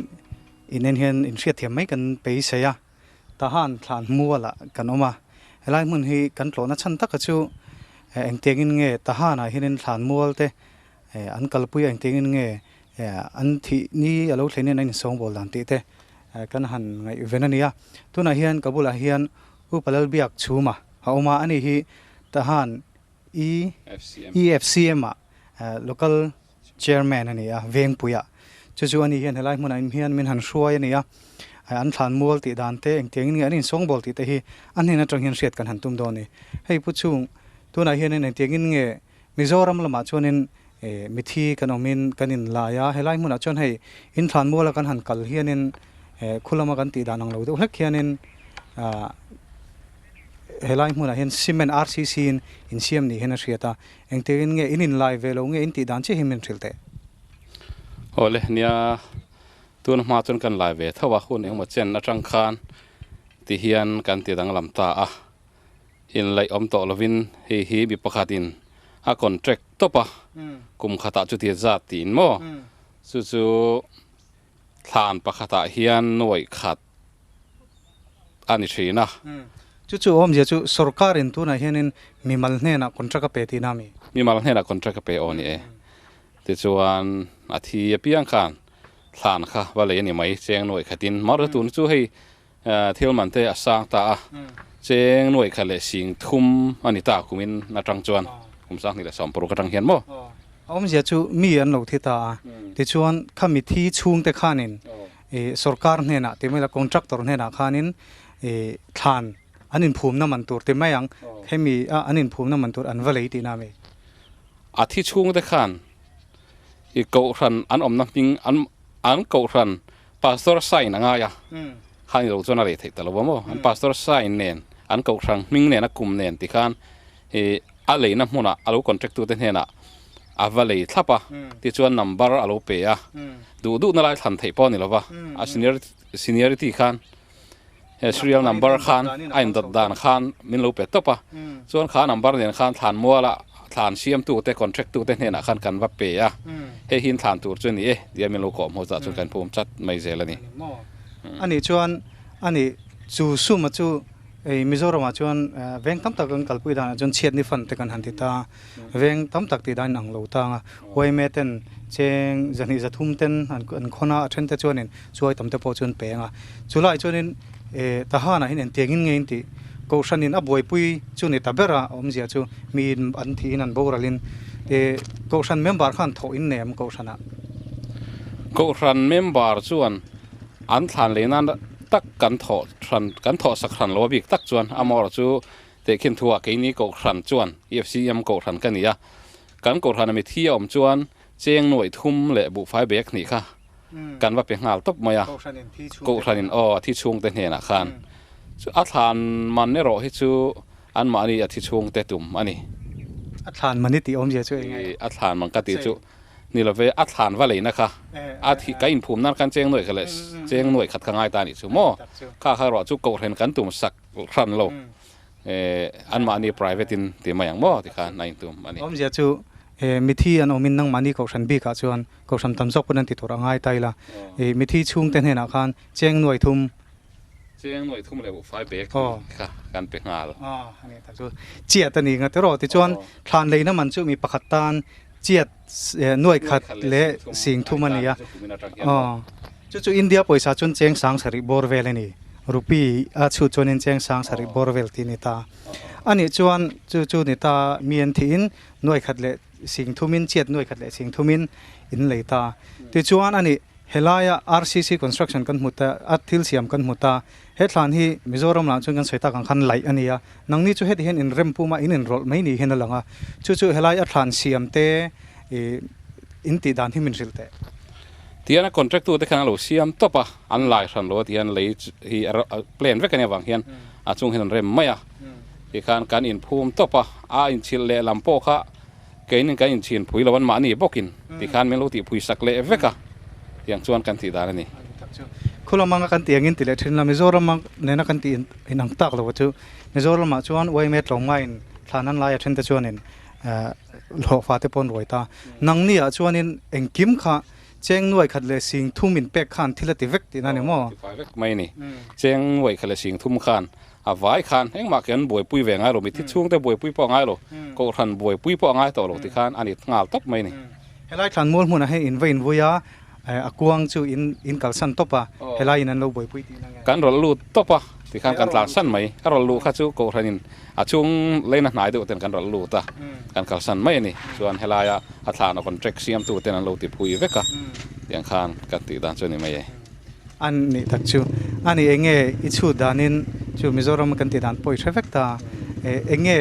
inen hian inhriatthiam mai kan beisei a, Tahan thlan mualah kan awm a, helai hmun hi kan tlawhna chhan taka chu engtiangin nge Tahanah hianin thlan mual te an kalpui a engtiangin nge an thih ni a lo thlenin an insawngbawl dan tih te kan han ngaihven a ni a, tunah hian ka bulah hian Upa Lalbiak Chhuma a awm a, ani hi Tahan E EFCM ah Local Chairman a ni a, Vengpuiah. Chu chu ani hian helai hmunah in hian min han hruai a ni a, an thlan mual tih dan te, engtiangin nge an insawngbawl tih te hi a hnen atang hian hriat kan han tum dawn a ni. Hei Pu Chung, tunah hianin engtiangin nge Mizoram lamah chuanin mithi kan awmin kan inlai a, helai hmunah chuan hei inthlan muala kan han kal hianin khu lama kan tih dan ang lo deuh hlek hianin helai hmunah hian cement RCC in insiam ni hian a hriat a, engtiangin nge in inlai ve lo nge in tih dan chiah hi min hrilh teh. Awle nia tun hma chuan kan lai ve tho a, hun engemaw chen atang khan ti hian kan ti danglam ta a. Inlaih awm tawh lovin hei hi mi pakhatin a contract tawp a, kum khatah chuti zat tiin maw? Chu chu thlan pakhatah hian nuaih khat a ni thin a. Chu chu awmzia chu sorkarin tunah hianin mimal hnenah contract a pe tihna a mi? Mimal hnenah contract a pe aw ni e. Tichuan a thi apiang khan thlan kha va lei a ni mai, cheng nuaih khatin. Mahse tun chu hei thil man te a sang ta a, cheng nuaih khat leh sing thum a ni ta kumin atang chuan kum 2016 atang hian maw? A awmzia chu mi an lo thi ta a, tichuan khami thi chhungte khanin sorkar hnenah ti mai la contractor hnenah khanin thlan an inphumna man tur ti mai ang, hemi a an inphumna man tur an va lei tihna a mi? A thi chhungte khan i kohhran an awmna hming an an kohhran pastor sign a ngai a, khan i lo chuan a lei theih ta lo a maw? An pastor sign nen an kohhran hming nen a kum nen ti khan i a leina hmunah a lo contract tute hnenah a va lei thlap a, tichuan number a lo pe a, duh duhna lai thlan theih pawh a ni lo va, a seniority khan he serial number khan a indawt dan khan min lo pe tawp a, chuan kha number nen khan thlan mualah thlan siamtute contract tute hnenah khan kan va pe a, hei hi in thlan tur chu a ni e tia min lo kawh hmuh zah chuan kan phum chat mai zel a ni. Ani chuan ani chu suma chu Hei Mizoramah chuan veng tam tak an kalpui danah chuan chhiatni fund te kan han ti ta a, veng tam tak tih dan ang lo tang a, YMA ten cheng zahnih zathum ten an khawn a, a then te chuanin chuai tam te pawh chu an peng a. Chulai chuanin Tahanah hian engtiangin nge in tih Kohhranin a buaipui chu ni ta ber a, awmzia chu miin an thihin an boralin Kohhran member khan thawh in nei am Kohhranah. Kohhran member chuan an thlan leh nan tak kan thawh hran kan thawh sak hran lo a bik tak chuan amaherawh chu tehkhin thu ah keini kohhran chuan EFCM kohhran ka ni a kan kohhran a mithi a awm chuan cheng nuaih thum leh buhfai bag hnih kha kan va pe nghal tawp mai a kohhran in aw a thi chhungte hnenah khan chu a thlan man erawh hi chu anmahni a thi chhungte tum a ni. A thlan man i tih awmzia chu eng nge? A thlan man ka tih chu Ni lo ve, a thlan va leina kha a thi ka inphum nan khan cheng nuaih kha leh cheng nuaih khat kha ngai ta a nih chu maw? Kha kha erawh chu kohhran kan tum sak hran lo anmahni private in ti mai ang maw tikhan a intum a ni. Awmzia chu mithi an awmin nangmahni kohhran bikah chuan kohhran tam zawk pawn an ti tur a ngai ta ila mithi chhungte hnenah khan cheng nuaih thum Cheng nuaih thum leh buhfai bag kha kan pe nghal. A ni tak chu chiat a ni nga tiraw tichuan thlan leina man chu mi pakhat tan Chiat nuai khat leh sing thum a ni a, aw chu chu India pawisa chuan cheng sang sarih bawr vel a ni, rupee a chhut chuanin cheng sang sarih bawr vel tih a ni ta. A nih chuan chu chu ni ta mi an thihin nuai khat leh sing thumin chiat nuai khat leh sing thumin in lei ta. Tichuan a nih helaia RCC construction kan hmu ta a thil siam kan hmu ta. He thlan hi Mizoram lah chuan kan sawi tak ang khan laih a ni a, nangni chu heti hian inrem puma in inrawlh mai ni hian a lang a, chu chu helai a thlan siam te ih in tih dan hi min hrilh teh. Tihian a contract tu te khan a lo siam tawp a, an lai hran lo a tihian lei hi a plan vek a nih avang hian a chung hian an rem mai a, tikhan kan inphum tawp a, a inchhilh leh lam pawh kha keinin kan inchhin phui lo an mahni bawkin tikhan min lo tihphui sak leh vek a, tiang chuan kan tih dan a ni. Khulama anga kan tih angin ti leh thin la, Mizoram nena kan tih inang tak lo chu Mizoramah chuan YMA tlawmngaiin thlan an lai a then te chuanin hlawhfa te pawh an ruai ta. Nangni ah chuanin engkim kha cheng nuai khat leh sing thum in pek khan thil a ti vek tihna a ni maw? Ti fai vek mai a ni. Cheng nuai khat leh sing thum khan A vai khan engmah khi an buaipui ve ngai lo, mithi chhungte buaipui pawh a ngai lo, kohhran buaipui pawh a ngai tawh lo ti khan a ni nghal tawp mai a ni. Helai thlanmual hmunah hian in va invui a, a kuang chu in in kalsan tawp a, helai in an lo buaipui tihna nge? Kan rawlh lut tawp a ti khan kan tlansan mai, a rawlh luh kha chu kohhran in a chung leina hnai deuh ten kan rawlh lut a, kan kalsan mai a ni. Chuan helaia a thlana contract siamtu ten an lo tiphui vek a, tiang khan kan tih dan chu a ni mai e. A nih tak chu. A nih eng nge i chhut danin chu Mizoram kan tih dan pawh i hre vek ta. Eng nge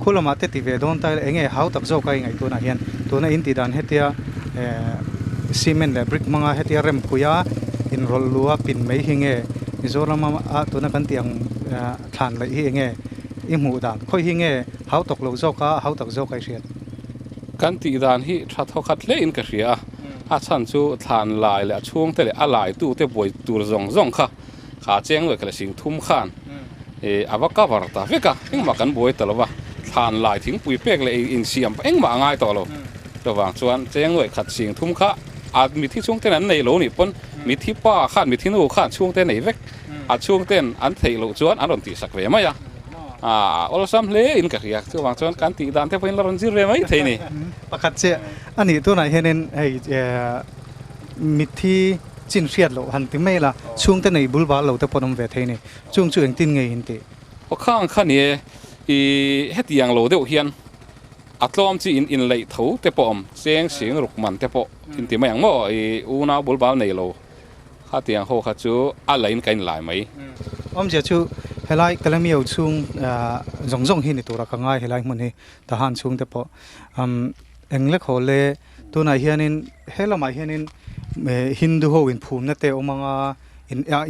khu lamah te ti ve dawn ta ila eng nge hau tak zawk a i ngaih tunah hian tuna in tih dan hetia cement leh brick hmanga hetia rem phui a inrawlh lu a pin mai hi nge Mizoram a tuna kan tih ang thlan laih hi eng nge i hmuh dan khawi hi nge hau tawk lo zawk a hau tak zawk a i hriat. Kan tih dan hi tha thawkhat hle in ka hria a. A chhan chu thlan lai leh a chhungte leh a laitute buai tur zawng zawng kha kha cheng luai kha leh sing thum khan ih a va cover ta vek a, engmah kan buai ta lo va, thlan lai thingpui pek leh insiam engmah a ngai tawh lo. Chuvang chuan cheng luai khat sing thum kha a mithi chhungten an nei lo nih pawn mithi pa khan mithi nu khan chhungte nei vek. A chhungten an theih loh chuan an rawn tihsak ve mai a, a awlsam hle in ka hria. Chuvang chuan kan tih dan te pawhin la rawn zir ve mai thei a ni. Pakhat chiah a nih tunah hianin hei mitthi chin hriat loh han ti mai la, chhungte nei bul bal lo te pawh an awm ve thei a ni. Chung chu engtin nge in tih? Aw khang kha ni e, i hetiang lo deuh hian a tlawm chi in inleih tho te pawh awm, cheng sing ruk man te pawh in ti mai ang maw, i unau bul bal nei lo. Khatiang ho kha chu a lain ka inlai mai. Awmzia chu helai Kalemio chhung zawng zawng hi ni tura ka ngai helai hmun hi Tahan chhung te pawh eng lek haw le tunah hianin he lamah hianin Hindu ho inphumna te awm anga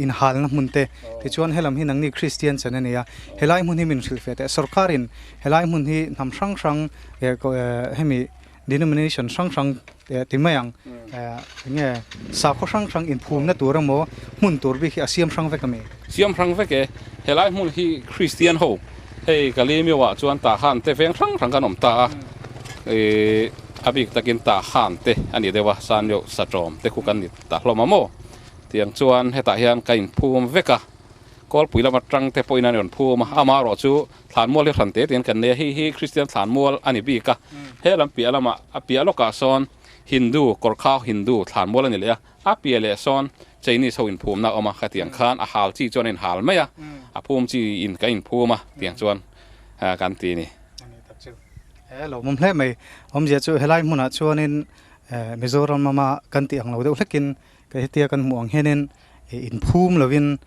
inhalna hmun te tichuan helam hi nangni Christian chan a ni a helai hmun hi min hrilh fe teh sorkarin helai hmun hi hnam hrang hrang hemi Denomination hrang hrang ti mai ang. Enge sakhaw hrang hrang inphumna tur emaw hmun tur bik hi a siam hrang vek a mi? Siam hrang vek e. Helai hmun hi Kristian ho hei Kalimio ah chuan Tahan te veng hrang hrang kan awm ta a. A bik takin Tahan te a ni deuh a, Sanmio Satawm te khu kan ni ta hlawm a maw? Tiang chuan hetah hian ka inphum vek a. Kawlpui lama tang te pawhin an rawn phum a, amaherawh chu Thlanmual hi hran te tein kan nei a, hei hi Kristian thlanmual a ni bik a, he lam piah lamah a piah lawkah sawn Hindu, Kawrkhau Hindu thlanmual a ni leh a, a piah leh sawn Chinese ho inphumna a awm a, khatiang khan a hal chi chuan a inhal mai a, a phum chi in ka inphum a tiang chuan kan ti a ni. He lawmawm hle mai. Awmzia chu helai hmunah chuanin Mizoram lama kan tih ang lo deuh hlekin Ka hetia kan hmuh ang hianin inphum lovin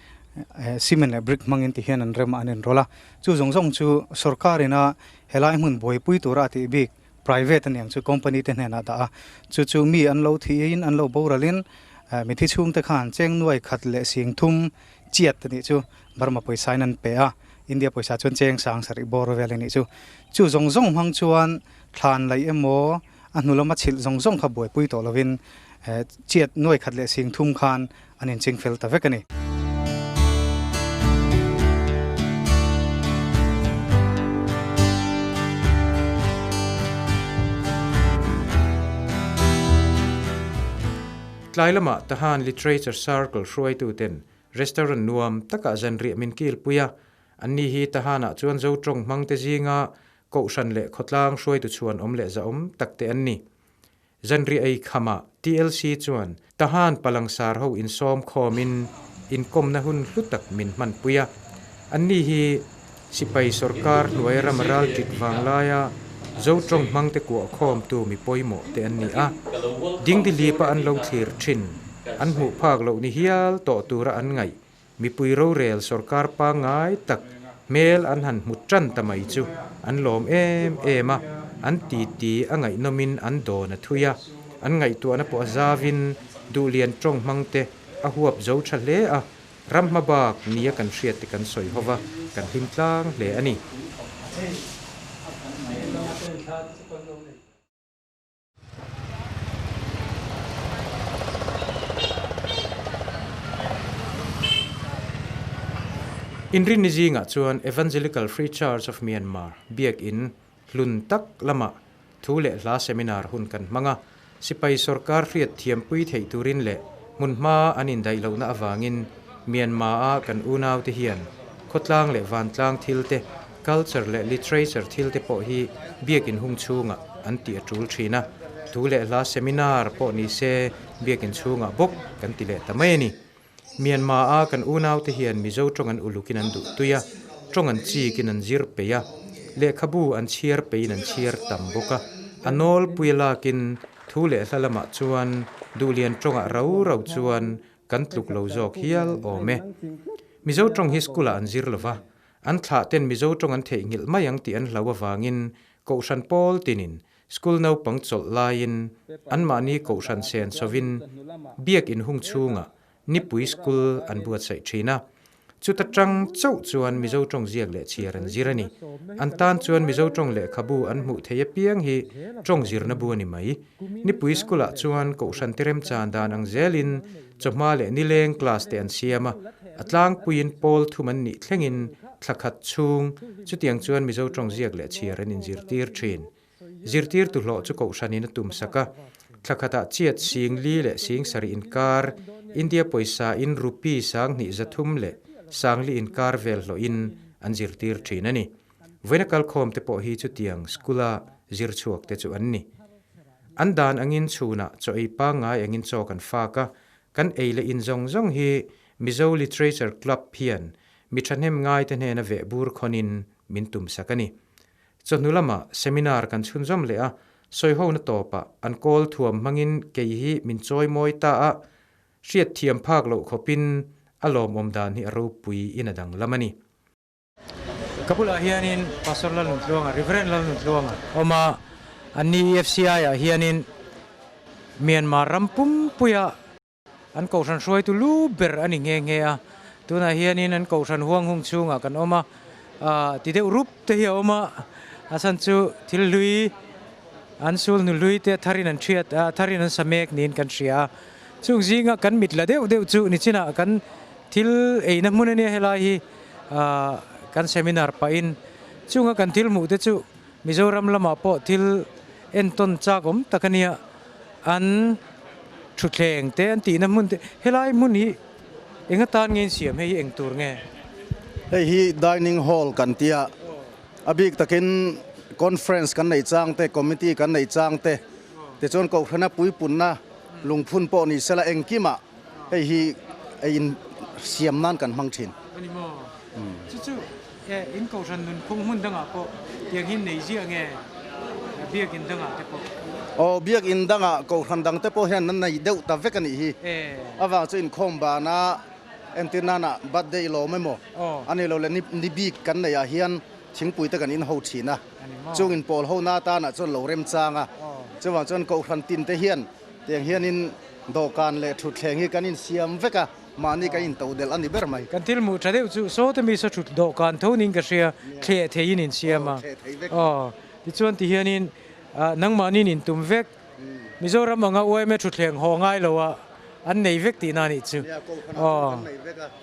cement leh brick hmangin ti hian an rem a an inrawlh a, chu zawng zawng chu sorkarin a helai hmun buaipui tura a tih bik private a niang chu company te hnenah dah a, chu chu mi an lo thihin an lo boralin mithi chhungte khan cheng nuai khat leh sing thum chiat a nih chu Burma pawisa in an pe a, India pawisa chuan cheng sang sarih bawr vel a nih chu. Chu zawng zawng hmang chuan thlan laih emaw A hnu lama chhilh zawng zawng kha buaipui tawh lovin chiat nuai khat leh sing thum khan an inching fel ta vek a ni. Tlai lamah Tahan Literature Circle hruaituten restaurant nuam takah zanriah min kilpui a, anni hi Tahanah chuan Zotawng hmangte zinga Kohhran leh khawtlang hruaitu chhuan awm leh zahawm tak te an ni. Zanriah ei khamah TLC chuan Tahan Palangsar ho insawm khawmin inkawmna hun hlu tak min hmanpui a. Anni hi sipai sorkar hnuai ram ral ṭit vanglaia Zotawng hmangte kuah khawmtu mi pawimawh te an ni a. Dingdilipa an lo thlir ṭhin, an hmuh phak loh ni hial tawh tura an ngaih Mipui rorel sorkar pangngai tak hmel an han hmu tan ta mai chu an lawm em em a, an titi a ngaihnawmin an dawn a thui a, an ngaihtuahna pawh a zavin duhlian tawng hmangte a huap zo tha hle a, ram hma bak nia kan hriat te kan sawi hova kan hlim tlang hle a ni. Inrinni zingah chuan Evangelical Free Church of Myanmar biakin hlun tak lamah thu leh hla seminar hun kan hmang a, sipai sorkar hriat thiampui theih turin leh hmunhma an indaih lohna avangin Myanmar-a kan unaute hian khawtlang leh vantlang thilte Culture leh literature thil te pawh hi biakin hung chhungah an tih a tul thin a, thu leh hla seminar pawh ni se biakin chhungah bawk kan ti leh ta mai a ni. Myanmar-a kan unaute hian Mizo tawng an ulukin an duh tui a, tawng an chikin an zir peih a, lehkhabu an chhiar peihin an chhiar tam bawk a, a nawlpui a lakin thu leh hla lamah chuan duhlian tawngah rau rau chuan kan tluk lo zawk hial awm e. Mizo tawng hi school-ah an zir lo va, An thlah ten Mizo tawng an theihnghilh mai ang tih an hlau avangin Kohhran pawl tinin school naupang chawlh laiin anmahni Kohhran sen chhovin biak inhung chhungah nipui school an buatsaih thin a. Chuta tang chauh chuan Mizo tawng ziak leh chhiar an zir a ni. An tan chuan Mizo tawng lehkhabu an hmuh theih apiang hi tawng zirna bu a ni mai. Nipui school-ah chuan Kohhran te remchan dan ang zelin Chawhma leh nileng class te an siam a, a tlangpuiin pawl thum an nih thlengin thla khat chhung chutiang chuan Mizo tawng ziak leh chhiar an inzirtir thin. Zirtirtu hlawh chu Kohhranin a tum sak a, thla khatah chiat sing li leh sing sarih inkar, India pawisa in rupee 12,300 leh. Sangli inkar vel hlawhin an zirtir thin a ni. Vawiina kalkhawm te pawh hi chutiang school-a zir chhuak te chu an ni. An dan angin chhunah chaw ei pangngai angin chaw kan fak a, kan ei leh in zawng zawng hi Mizo Literature Club hian mi thahnem ngaite hnena veh bur khawnin min tumsak a ni. Chawhnu lamah seminar kan chhunzawm leh a, sawihona tawpah an kawl thuam hmangin kei hi min chawi mawi ta a, hriat thiam phak loh khawpin a lawmawm dan hi a ropui in a danglam a ni. Ka bulah hianin Pastor Lalnuntluanga, Reverend Lalnuntluanga awm a, anni EFCI ah hianin Myanmar ram pumpuia an kohhran hruaitu lu ber a ni nghe nghe a, tunah hianin an kohhran huang hung chhungah kan awm a, ti deuh rup te hi a awm a, a chhan chu thil hlui an sul hnu hlui te tharin an hriat a, tharin an sa mek niin kan hria a, chung zinga kan mit la deuh deuh chu nichinah kan thil eina hmun a nia helai hi. Kan seminar pahin chunga kan thil hmuh te chu Mizoram lamah pawh thil entawn chak awm tak a nia, an thutthleng te an tihna hmun te helai hmun hi eng atan nge insiam hei hi eng tur nge? Hei hi dining hall kan tia, a bik takin conference kan nei chang te, committee kan nei chang te, tichuan kohhrana puipunna lungphun pawh ni sela engkimah Hei hi ei in siam nan kan hmang thin. Ani maw? Chu chu e in kohhran nunphung hmun dangah pawh tiang hi nei ziah nge biakinn dangah te pawh? Aw biakinn dangah kohhran dang te pawh hian an nei deuh ta vek a nih hi. Avang chu inkhawm bana entir nana birthday lawm emaw a ni lo le ni bik kan neih ah hian thingpui te kan in ho thin a. Chung in pawl ho na tanah chuan lo remchang a. Chuvang chuan kohhran tin te hian tiang hianin Dawhkan leh thutthleng hi kan insiam vek a, mahni kan into delh a ni ber mai. Kan thil hmuh tha deuh chu sawte mi saw thut dawhkan tho niin ka hria, thleh theiin insiam a. Aw, tichuan ti hianin nangmahniin intum vek. Mizoram anga uaime thutthleng haw ngai lo a, an nei vek tihna a nih chu. Aw,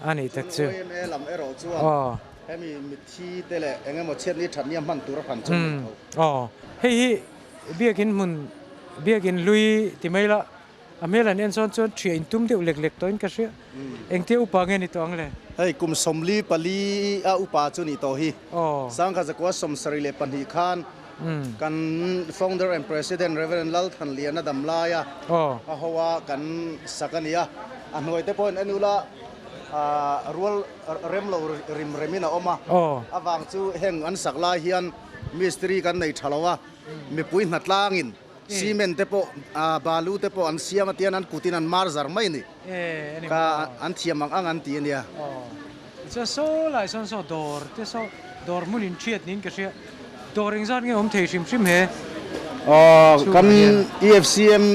a nih tak chu. Aw. Hemi mitthi te leh eng emaw chhiatni thatni a hman tur a hran chu a ni tho. Aw, hei hi Biakin hmun, biakin hlui ti mai la, a hmel han en sawn chuan ṭhiah intum deuh lek lek tawhin ka hria. Engtia upa nge ni tawh ang le? Hei kum 44 a upa chu ni tawh hi. Sangkhat zakua 72 khan kan founder and president Rev. Lalthanliana Damlaia a ho a kan sak a ni a. A hnuai te pawhin en ula rual rem lo rim remin a awm a. Avang chu heng an sak lai hian mistiri kan nei tha lo a. Mipui hnatlangin cement te pawh balu te pawh an siam a tian an kutin an mar zar mai a ni. Ka an thiam ang ang an ti a nia. Tichuan saw lai sawn saw dawr te saw dawr hmun in thiat niin ka hria. Dawr engzat nge awm thei hrim hrim he chhungah Kan EFCM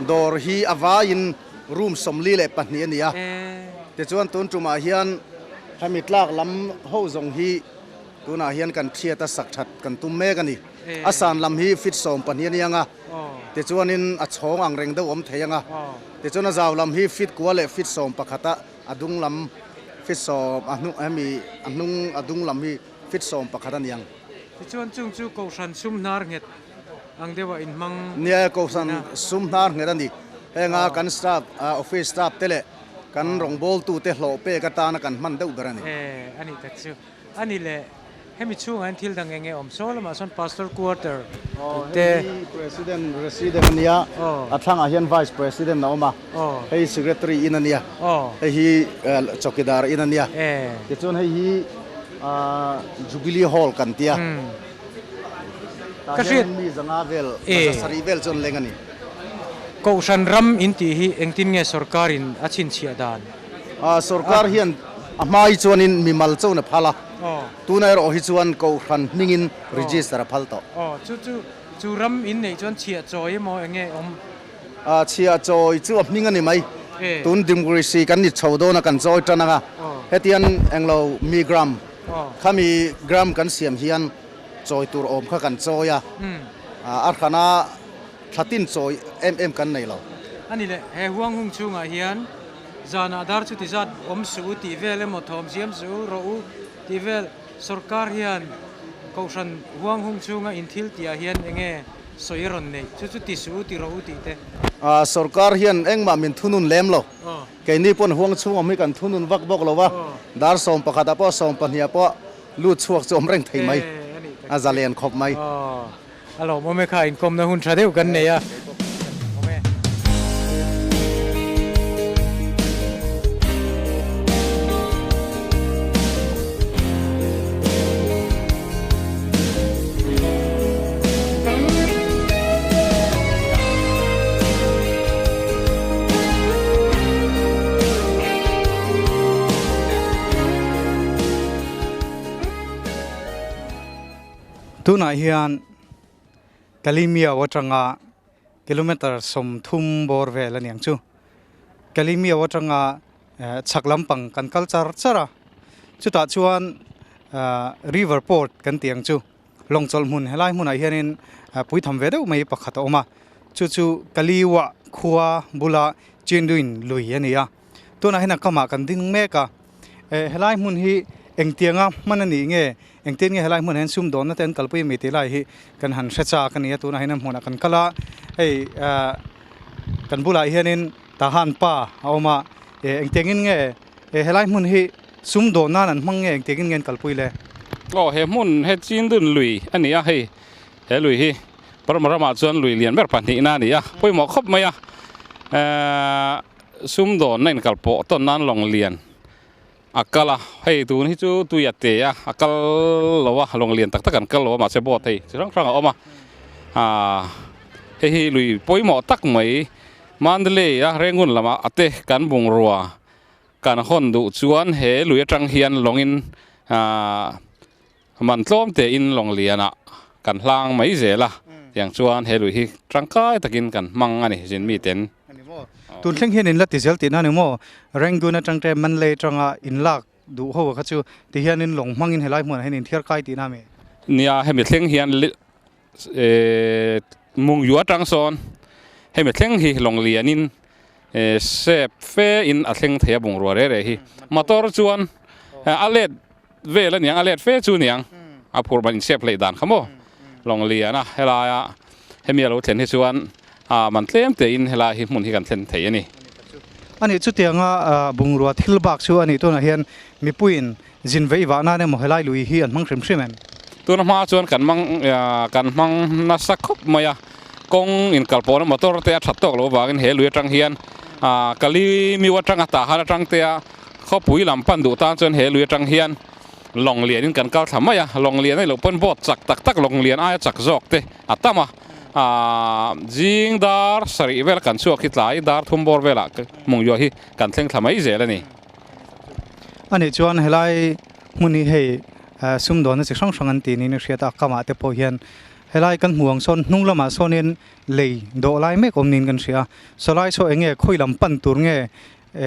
dawr hi a vaiin room 42 a ni a. Tichuan tun tumah hian hemi tlak lam ho zawng hi Tunah hian kan thiat a sak that kan tum mek a ni. A san lam hi feet 12 a ni ang a, tichuanin a chhawng ang reng deuh awm thei ang a. Tichuan a zau lam hi feet kua leh feet 11 a, a dung lam feet sawm a hnung hemi a hnung a dung lam hi feet 11 a ni ang. Tichuan chung chu Kohhran sum hnar nghet ang deuhah inhmang. Nia, Kohhran sum hnar nghet a ni. Henga kan staff, office staff te leh kan rawngbawltute hlawh pek atana kan hman deuh ber a ni. E, a nih tak chu. A ni le, hemi chhungah hian thil dang eng nge awm? Saw lamah sawn Pastor Quarter tih te. Hei hi President Resident a nia, a thlangah hian Vice President a awm a, hei Secretary in a nia, hei hi Chowkidar in a nia, tichuan hei hi Jubilee Hall kan tia, tah hian mi zanga vel, za sarih vel chu an leng a ni. Kohhran ram in tih hi engtin nge sorkarin a chhinchhiah dan? Sorkar hian a hma hi chuanin mimal chauhin a phal a, tuna erawh hi chuan Kohhran hmingin register a phal tawh. Aw, chu chu chu ram in neih chuan chhiah chawi emaw eng nge awm? Chhiah chawi chu a hming a ni mai. Tun democracy kan ni chho dawn a kan chawi tan ang a, hetian englo mi gram, khami gram kan siam hian chawi tur awm kha kan chawi a, a hrana thlatin chawi em em kan nei lo. A ni le, he huang hung chhungah hian Zanah dar chu ti zat awm suh u tih vel emaw thawm siam suh u rawh u tih vel sorkar hian kohhran huang hung chhunga inthil tihah hian enge sawi rawn neih chu chu ti suh u ti rawh u tih te. Sorkar hian engmah min thunun lem lo. Keini pawn huang chhung awm hi kan thunun vak bawk lo va, dar 11 ah pawh 12 ah pawh lut chhuak chu awm reng thei mai, a zalen khawp mai. A lawmawm e kha, inkawmna hun tha deuh kan nei a. Tunah hian Kalimiao atanga kilometer 30 bawr vel a niang chu. Kalimiao atanga chhak lampang kan kal char char a, chutah chuan river port kan tih ang chu. Lawng chawlh hmun helai hmunah hianin puitham ve deuh mai pakhat a awm a, chu chu Kaliwa khua bula Chinduin lui a ni a, tunah hian a kamah kan ding mek a, helai hmun hi engtianga hman a nih nge, engtin nge helai hmunah hian sumdawnna te an kalpui ami tih lai hi kan han hre chak a ni a, tunah hian a hmunah kan kal a, hei kan bulah hianin Tahan pa a awm a, engtiangin nge helai hmun hi Sumdawn nan an hmang nge engtiangin nge an kalpui le? Aw he hmun he Chindun lui a ni a, hei he lui hi Burma ramah chuan lui lian ber pahnihna a ni a, pawimawh khawp mai a, sumdawnna inkalpawh tawn nan lawng lian a kal a, hei tun hi chu tui a te a, a kal lo a, lawng lian tak tak an kal lo a mahse boat hei chi hrang hrang a awm a, hei hi lui pawimawh tak mai Mandalay a Rangoon lamah a te kan bungrua. Kan hawn duh chuan he lui atang hian lawngin man tlawm tein lawng lianah kan hlang mai zel a, tiang chuan he lui hi tangkai takin kan hmang a ni zin miten. Tun thleng hian in la ti zel tihna a ni maw? Rangoon atang te Mandalay atanga in lak duh ho kha chu ti hianin lawng hmangin helai hmunah hian in thiar kai tihna a mi? Nia, hemi thleng hian Mungyu atang sawn hemi thleng hi lawng lianin sep fe in a thleng thei a bungrua reh reh hi motor chuan a let vel a niang a let fe chu niang a phur ban insep hleih dan kha maw lawng lian a helaia hemi a lo thlen hi chuan a man tlem te in helai hi hmun hi kan thlen thei a ni. Ani chutianga bungrua thil bak chu a nih tunah hian mipuiin zin vei vah nan emaw helai lui hi an hmang hrim hrim em? Tuna hma chuan kan hmang kan hmang nasa khawp mai a, kawng inkal pawhna motor te a that tawk loh avangin he lui atang hian Kali Miu atanga Tahan atang te a khawpui lam pan duh tan chuan he lui atang hian lawng lianin kan kal thla mai a, lawng lian a nih loh pawn boat chak tak tak lawng lian aia chak zawk te a tam a, zing dar sarih vel kan chhuak hi tlai dar thum bawr velah Mungyuah hi kan thleng thla mai zel a ni. A nih chuan helai hmun hi hei sumdawnna chi hrang hrang an tih niin a hriat a, kamah te pawh hian helai kan hmuh ang sawn hnung lamah sawnin lei dawh lai mek awm niin kan hria a, sawlai saw eng nge khawi lam pan tur nge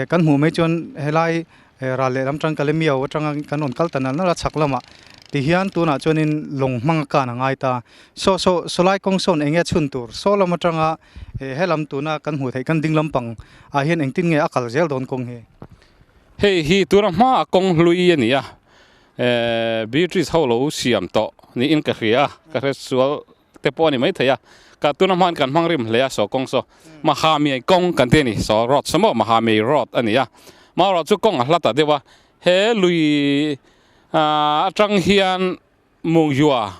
kan hmuh mai chuan helai ral leh lam tangkal emiau atanga kan rawn kal ta nal nal a chhak lamah ti hian tunah chuanin lawng hmang a kan a ngai ta, saw saw sawlai kawng sawn eng nge chhun tur saw lam atanga helam tuna kan hmuh theih kan ding lampang ah hian engtin nge a kal zel dawn kawng hi. Hei hi tuna hmaa kawng hlui a ni a, Beatrice ho lo siam tawh niin ka hria a, ka hre sual te pawh a ni maithei a, ka tuna hmain kan hmang rim hle a saw kawng saw Mahamiai kawng kan ti a ni, saw road saw maw Mahamiai road a ni a, marawh chu kawng a hla ta deuh a, he lui atang hian Mungyua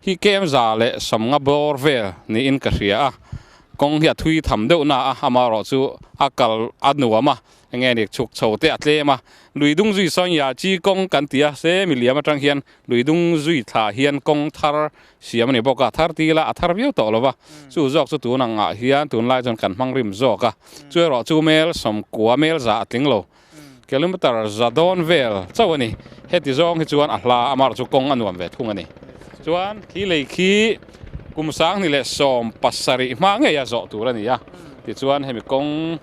hi kem 150 bawr vel niin ka hria a, kawng hi a thui tham deuh na a, amaherawh chu a kal a nuam a, enge ni chhuk chho te a tlem a, lui dung zui sawn ya chi kawng kan ti a, se miliam atang hian lui dung zui thla hian kawng thar siam a ni bawk a, thar ti ila a thar viau tawh lo va, chu zawk chu tun angah hian tunlai chuan kan hmang rim zawk a, chu erawh chu mel 90 mel za a tling lo. Kilometer za dawn vel chauh a ni. Heti zawng hi chuan a hla a mar chu kawng a nuam ve thung a ni. Chuan khi lei khi kum 2017 hma ngei a zawh tur a ni a. Tichuan hemi kawng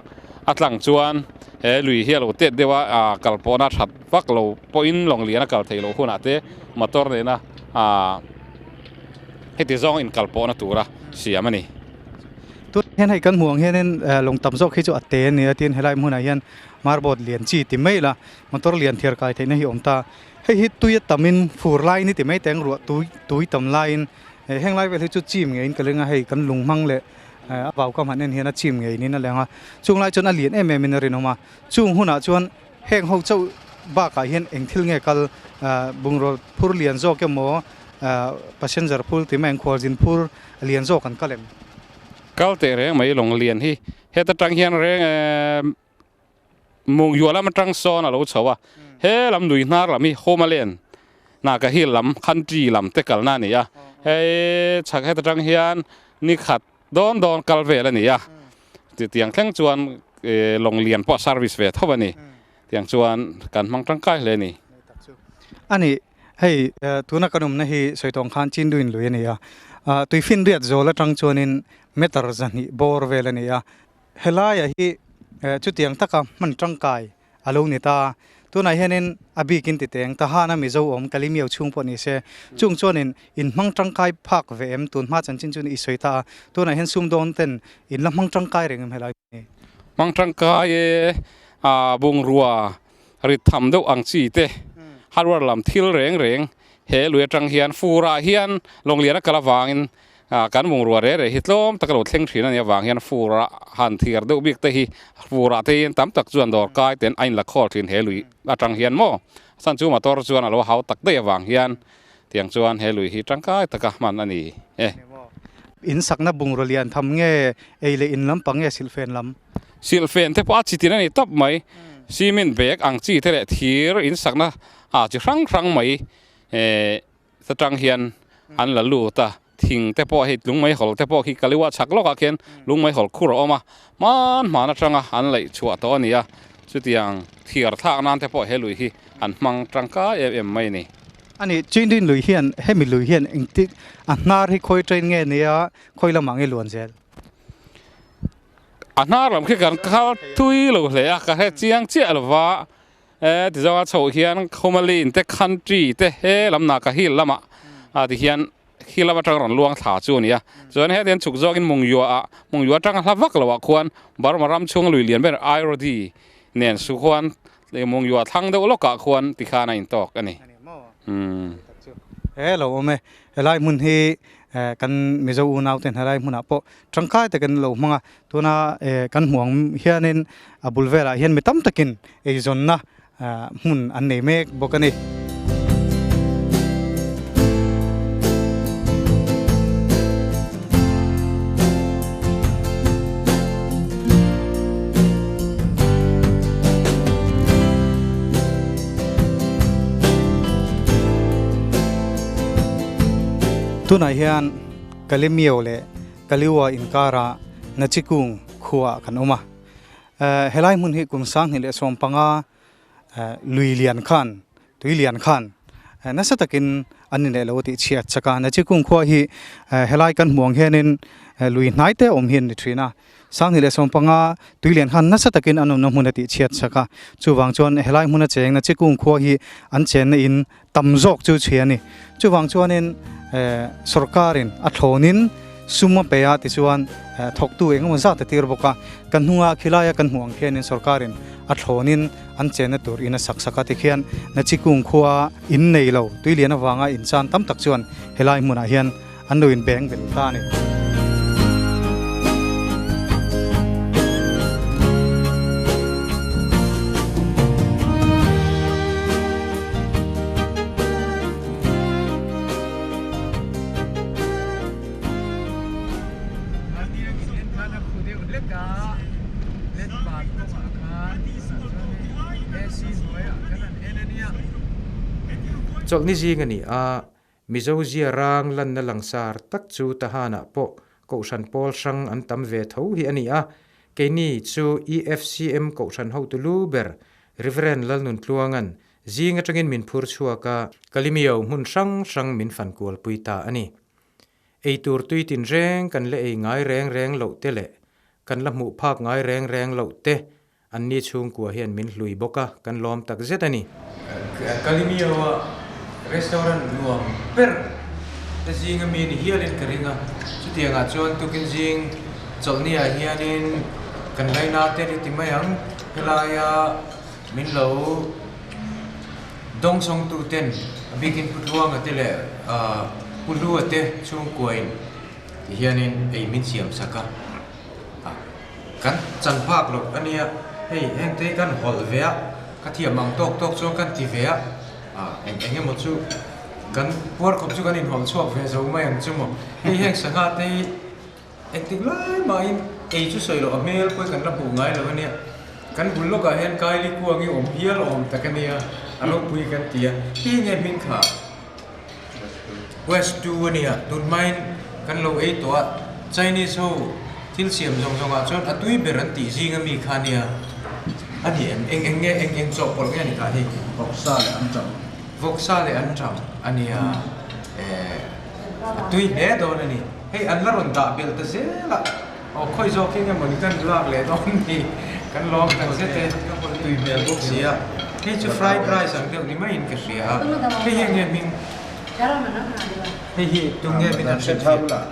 a tlang chuan he lui hi a lo tet deuh a, kal pawhna that vak lo pawhin lawng lian a kal theih loh hunah te motor nena heti zawng inkal pawhna tura siam a ni. Tun hian hei kan hmuh ang hianin lawng tam zawk hi chu a te a ni a tin helai hmunah hian marbawt lian chi ti mai la motor lian thiar kai theihna hi a awm ta. Hei hi tui a tamin fur laiin hi ti mai teng ruah tui tui tam laiin heng lai vel hi chu chim ngeiin ka ring a hei kan lung hmang leh A vau kam han en hian a chim ngei niin a leng a, chung lai chuan a lian em em in a rinawm a, chung hunah chuan heng ho chauh bakah hian eng thil nge kal bungraw phur lian zawk emaw passenger phur tih mai ang khualzin phur lian zawk an kal em? Kal teh reng mai lawng lian hi heta tang hian reng Mung Yua lam atang sawn a lo chho a, he lam nui hnar lam hi Homaland, Naga Hill lam, country lam te kalna a ni a, hei chhak het atang hian ni khat dawn dawn kal vel a ni a, tiang thleng chuan lawng lian pawh service ve tho a ni, tiang chuan kan hmang tangkai hle a ni. A ni, hei tuna kan awmna hi Sawitawng khan Chinduin lui a ni a, Tuifinriat zawl atang chuanin meter 200 bawr vel a ni a, Helaia hi chutiang taka hman tangkai a lo ni ta. Tunah hianin a bikin ti teng Tahana Mizo awm Kalimiau chhung pawh ni se, chung chuanin in hmang tangkai phak ve em? Tun hma chanchin chu i sawi ta a, tunah hian sumdawn ten in la hmang tangkai reng em helai hi? Hmang tangkai e, a bungrua rit tham deuh ang chi te, hardware lam thil reng reng he lui atang hian furah hian Lawnglian a kal avangin Kan bungrua re re hi tlawm taka lo thleng thin a nih avang hian fur a han thiar deuh bik te hi fur ah te hian tam tak chuan dawr kai ten a inla khawl thin he lui atang hian maw a chhan chu motor chuan a lo hau tak daih avang hian tiang chuan he lui hi tangkai taka hman a ni e. In sakna bungrua lian tham nge ei leh in lampang nge silhfen lam? Silhfen te pawh a chi tin a ni tawp mai, cement bag ang chi te leh thir in sakna ah chi hrang hrang mai Chutang hian an la lut a, thing te pawh hei lungmeihawl te pawh khi Kaliwa chhak lawkah khian lungmeihawl khur a awm a, hman hman atanga an laih chhuah tawh a ni a, chutiang thiar thlak nan te pawh he lui hi an hmang tangkai em em mai a ni. A ni, Chindin lui hian hemi lui hian engtik a hnar hi khawi train nge nia khawi lamah nge luan zel? A hnar lam khi kan khal tui lo hle a, ka hre chiang chiah lova. E ti zawnga chhoh hian Khumalin te country te he lam Naga Hill lamah ah ti hian hill lam atang rawn luang thla chu a ni a. Chuan hetiang chhuk zawkin Mungyua ah Mungyua atanga hla vak loh ah khuan Burma ram chhunga lui lian ber Irodi nen su khuan Mungyua thlang deuh lawkah khuan ti khan a intawk a ni. Umm. He lo awm e. Helai hmun hi kan Mizo unau ten helai hmunah pawh tangkai takin lo hmang a. Tuna kan hmuh ang hianin a bul velah hian mi tam takin eizawnna hmun an nei mek bawk a ni. Tunah hian Kalemio leh Kaliwa inkara Nachikung khuaah kan awm a. Helai hmun hi kum 2015 lui lian khan, tui lian khan nasa takin an inleh lo tih chhiat chak a. Nachikung khua hi helai kan hmuh ang hianin lui hnai te awm hi an ni thin a. 2015 tui lian khan nasa takin an awmna hmun a tih chhiat chak a. Chuvang chuan helai hmuna cheng Nachikung khua hi an chenna in tam zawk chu chhi a ni. Chuvang chuanin sorkarin a thlawnin sum a pe a tichuan thawktu eng emaw zat a tir bawk a. Kan hnunga khilaia kan hmuh ang khianin sorkarin a thlawnin an chenna tur in a sak sak a tikhian Nachikung khua in nei lo tuilian avanga inchan tam tak chuan helai hmunah hian an lo inbeng vel ta a ni. Chawlhni zing a ni a, Mizo zia rang lanna langsar tak chu Tahanah pawh Kohhran pawl hrang an tam ve tho hi a ni a, keini chu EFCM Kohhran hotu lu ber Rev. Lalnuntluanga'n zing atangin min phur chhuak a, Kalimio hmun hrang hrang min fan kualpui ta a ni. Eitur tui tinreng kan la ei ngai reng reng loh te leh kan la hmuh phak ngai reng reng loh te Anni chhungkua hian min hlui bawk a, kan lawm tak zet a ni. Kalimio-a restaurant nuam ber te zinga mi ni hialin ka ring a, chutiangah chuan tukin zing chawlhniah hianin kan laina te ni ti mai ang, helaia min lo dawngsawngtu ten a bikin Pu Tluanga te leh Pu Hlua te chhungkuain ti hianin ei min siam sak a. Kan chan phak loh a nia, hei heng te hi kan hawlh ve a, ka thiam ang tawk tawk chuan kan ti ve a, ah eng eng emaw chu kan puar khawp chu kan inhawlh chhuak ve zo mai ang chu maw. Hei heng sangha te hi engtik lai mahin ei chu sawi loh a hmel pawh hi kan la hmuh ngai lo a nia. Kan bul lawkah hian Kylie Kuang hi awm hial awm tak a nia, a ropui kan ti a, hei nge hming kha? West 2 a nia, tun hmain kan lo ei tawh a, Chinese ho thil siam zawng zawngah chuan a tui ber an tih zing ami kha a nia, a ni em? Eng eng nge, eng eng chawhpawlh nge a ni kha hi? Vawksa leh anṭam. Vawksa leh anṭam a nia, eh a tui hle dawn a ni. Hei an la rawn dah belh ta zel a, aw khawi zawk hi nge mawni kan lak leh dawn ni, kan lawm tak zet e, tui hmel bawk si a. Hei chu fried rice ang deuh ni maiin ka hria a, hei hi enge hming? Hei hi tung nge min han hrilhfiah?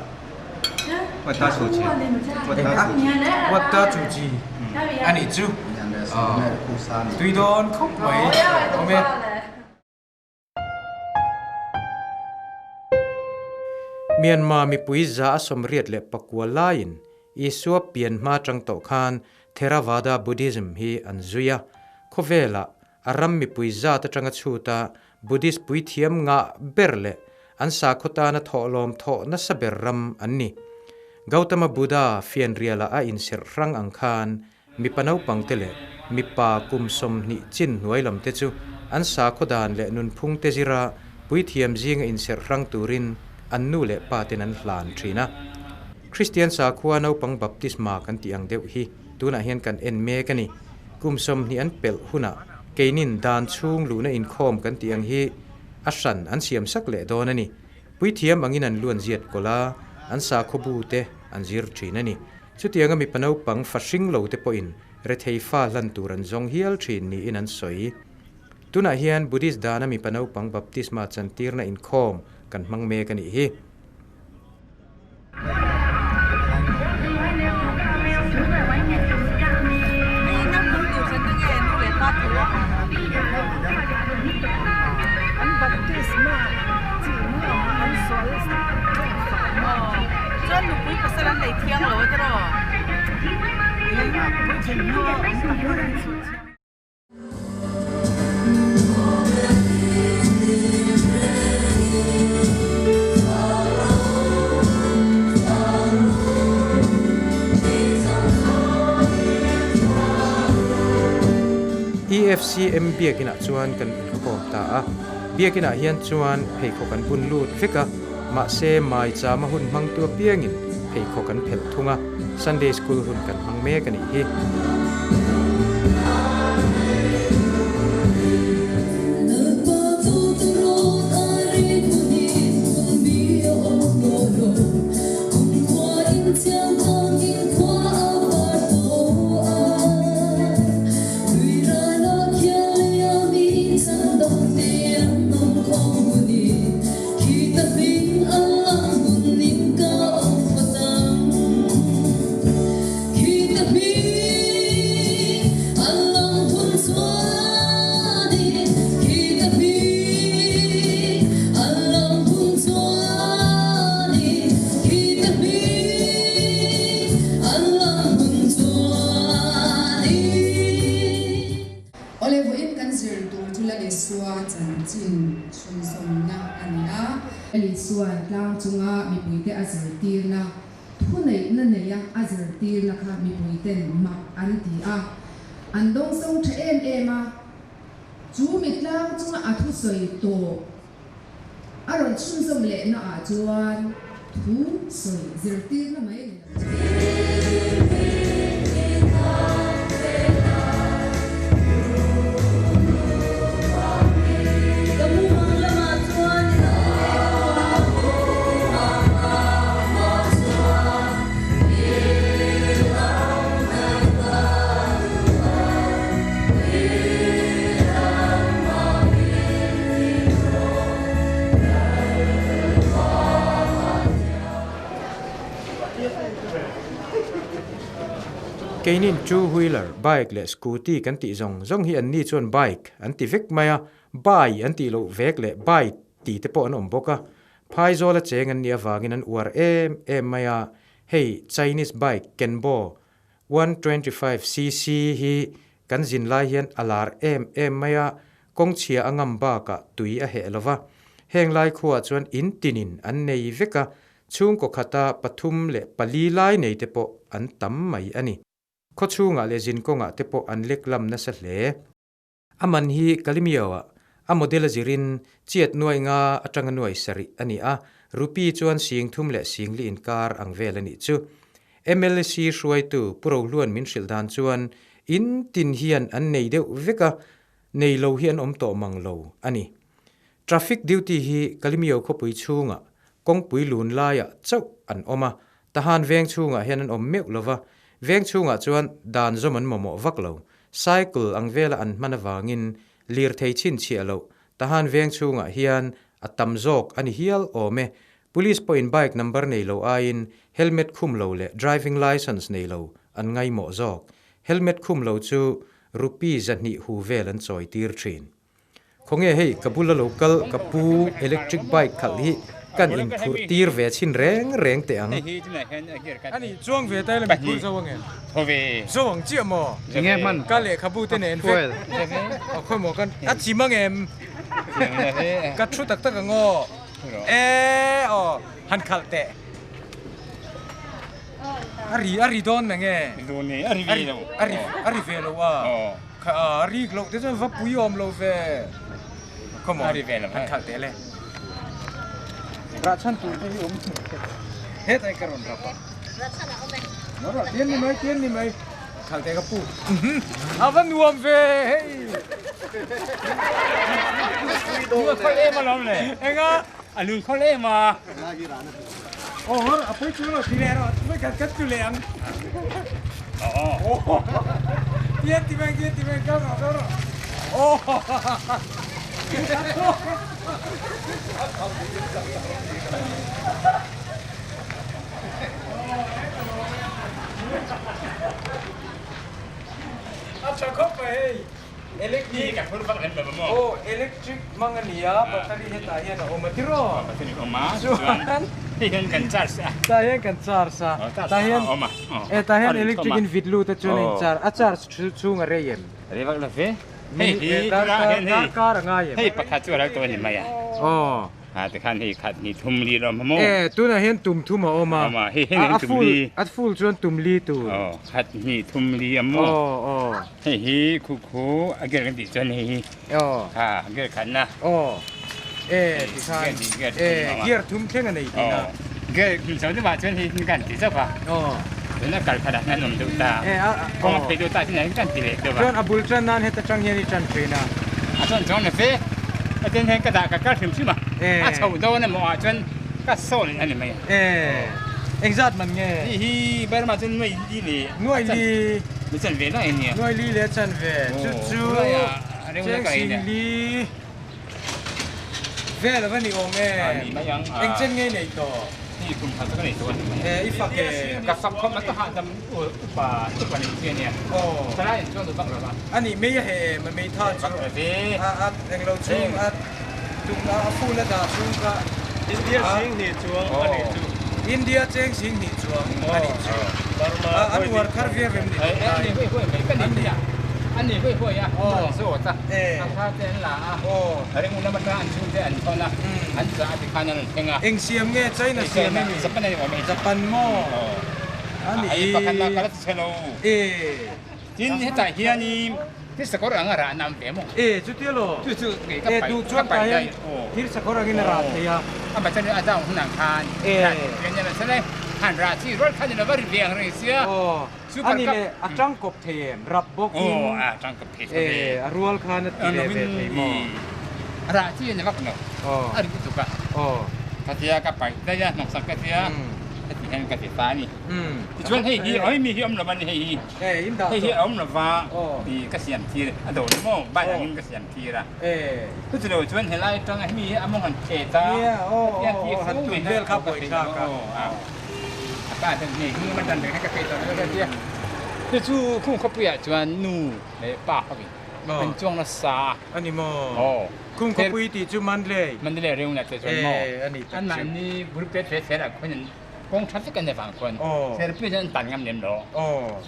Watta chu chi a nih chu, tui dawn khawp mai awm e. Myanmar mipui za a 84 laiin Isua pian hma atang tawh khan Theravada Buddhism hi an zui a, khawvelah a ram mipui zat atanga chhuta Buddhist puithiam ngah ber leh an sakhaw tana thawhlawm thawh nasa ber ram an ni. Gautama Buddha fianrialah a inserh hrang ang khan Mipa naupangte leh mipa kum 20 chin hnuai lamte chu an sakhaw dan leh nunphungte zira puithiam zinga inserh hrang turin an nu leh paten an hlan thin a. Kristian sakhua naupang baptisma kan tih ang deuh hi tunah hian kan en mek a ni. Kum 20 an pelh hunah keinin dan chhung luhna inkhawm kan tih ang hi a hran an siam sak leh dawn a ni. Puithiam angin an luan ziat kawlh a, an sakhaw bute an zir thin a ni. Chutianga mipa naupang fa hring lo te pawhin rethei fa hlan tur an zawng hial thin niin an sawi. Tunah hian Buddhist dana mipa naupang baptisma chantirna inkhawm kan hmang mek a nih hi. EFCM biakinah chuan kan inkhawm ta a, biakinah hian chuan pheikhawk an bun lut vek a, Mahse, maichama hun hmangtu apiangin pheikhawk an phelh thung a, Sunday School hun kan hmang mek a nih hi. Awle vawiin kan zir tur chu Lal Isua chanchin chhunzawmna a ni a. Lal Isua'n tlang chunga mipuite a zirtirna, thuneihna neia a zirtirna kha mipuiten mak an ti a, an dawngsawng tha em em a. Chu mi tlang chunga a thusawi tawh a rawn chhunzawm lehna ah chuan thu sawi zirtirna mai a ni lo. Keinin two wheeler, bike leh scooty kan tih zawng zawng hi anni chuan bike an ti vek mai a, bai an tih loh vek leh bai ti te pawh an awm bawk a. Phaizawl a cheng an nih avangin an uar em em mai a, hei Chinese bike Kenbo. 125 cc hi kan zin lai hian a lar em em mai a, kawng chhia a ngam bakah tui a heh lo va. Heng lai khuaah chuan in tinin an nei vek a, chhungkaw khata pathum leh pali lai nei te pawh an tam mai a ni. Khaw chhungah leh zin kawngah te pawh an lek lam nasa hle. A man hi Kalimio-ah a model a zirin chiat nuai nga atanga nuai sarih a ni a, rupee chuan sing thum leh sing li inkar ang vel a nih chu. MLC hruaitu Pu Rohluan min hrilh dan chuan in tin hian an nei deuh vek a, nei lo hi an awm tawh mang lo a ni. Traffic duty hi Kalimio khawpui chhungah kawngpui lun laiah chauh an awm a, Tahan veng chhungah hian an awm meuh lo va, veng chhungah chuan dan zawm an mamawh vak lo. Cycle ang vela an hman avangin lirthei chhinchhiah loh Tahan veng chhungah hian a tam zawk a ni hial awm e. Police pawhin bike number nei lo aiin helmet khum lo leh driving licence nei lo an ngaimawh zawk. Helmet khum lo chu rupee 200 hu vel an chawi tir thin. Khawnge hei ka bula lo kal ka pu electric bike khalh hi kan inphurh tir ve chhin reng reng teh ang. Ani chuang ve ta ila mi phur zo ang em? Zo ang chiah maw? Ka lehkhabu te nen vek. Aw khawi maw kan a chim ang em? Ka thu tak tak ang aw. E aw han khalh teh. A ri a ri dawn nang e? A ri ve lo. A ri ve lo a. Kha a rik loh te chuan va pui awm lo ve. Come on, han khalh teh le. Rah chhan tur te hi awm hetlai ka rawn rap a. Rah chhan a awm e. No rah tian ni mai, tian ni mai. Khalh teh ka pu. A va nuam ve hei. Lung a khawl em alawm le. Enga? A lung khawl em a. Aw a pui chu lo ti leh rawh pui khat khat chu leh ang. Aw tian ti meng tian ti meng kal rawh kal rawh. Aw A tha khawp mai hei. Electric ka phur vak lem lo maw? Aw electric hmang a nia battery hetah hian a awm a tiraw? Aw battery a awm a chuan hei hian kan charge a. Tah hian kan charge a. Tah hian e tah hian electric in vit lut a chuan a in charge a charge chhung a rei em? Rei vak lo ve. Hei hi tunah hian hei darkar a ngai em? Hei pakhat chu a ral tawh a ni mai a. Aw. Ha tikhan hei khat hnih thum li a awm a maw? E tunah hian tum thum a awm a. Awm a hei hei nen tum li. A full chuan tum li tur. Aw khat hnih thum li a maw? Aw aw. Hei hi khu khu a gear kan tih chuan hei hi. Aw. Ha gear khat na. Aw. E tikhan e gear thum thleng a nei tih na. Aw gear hmun deuh ah chuan hei hi kan ti zauh a. Aw. Tuna kal khat ah hian an awm deuh ta. E a kawng a phei deuh ta chin ah hian kan ti leh deuh a. Chuan a bul tan nan heta tang hian i tan thin a. A chuan chuang la fe. A ten hian ka dah ka kal hrim hrim a. E. A chho dawn emaw ah chuan ka sawn a ni mai a. E. Engzat man nge? Hei hi Burma chuan nuai li leh Nuai li. Mi chan ve lai ania. Nuai li leh chan ve. Chu chu cheng sing li vel ava ni awm e. Eng chen nge i nei tawh? Ni kum khat chu ka nei tawh a ni mai. E i fak e. Ka fak khawp a ka hahdam upa upa nei chi ania. Aw. Thalai in chuan duh vak lo va. Ani mei a heh em a mei tha chu. A a englo chhung a tum a a phul a dah chhung kha. India sing hnih chuang a nih chu. India cheng sing hnih chuang a nih chu. Burma A an uar thar viau em ni tunlai. An ni huai huai mai ka ni nia. An ni huai huai a. An zawt a. A thar te an la a. A ring lam atang an chhung te an thawn a. An chah a tikhan an rawn thleng a. Eng siam nge China siam em ni? Japan a ni awm e. Japan maw? A nih hi. Pakhat lah ka la ti chhe lo. E. Tin hetah hianin thil sakawr ang a rah na awm ve maw? E, chutia law. Chu chu kei ka pai duh chuan ka pai tah hian daih aw. Thil sakawr angin a rah thei a. A bachhan a down hunah khan E. rah thei ve ania mahse lai han rah chi rual khan ni lova ri ve ang reng sia. Aw, Super a ni cup. leh a tang kawp thei em? Rap bawkin. Aw, a tang kawp thei tho ve. E, a rual khan a ti ve ve thei maw? A rah chi a ni vak lo. Aw. A ri lutuk a. Aw. Ka tia ka pai daih a, hnawksak ka tia. Heti hian ka ti ta a ni. Tichuan hei hi oi mi hi awm lo a ni hei hi. Hei hi a awm lo va i ka siam tir a do ni maw bike angin ka siam tir a. Chuti lo chuan helai atanga hemi hi a mawng han phet a hetiang ti fo mai hi a ka thei lo a. A pa hian hei hnung lam atang reng hian ka phei tawh lo ka tia. Chu chu khung khawpuiah chuan nu leh pa ho in an chuang nasa a. A ni maw? Khung khawpui tih chu Mandalay. Mandalay reng la te chuan maw? Anmahni group te fe fe lah khuan an. Kawng tha vek an ni vang khuan therapy hian an tan ngam lem lo.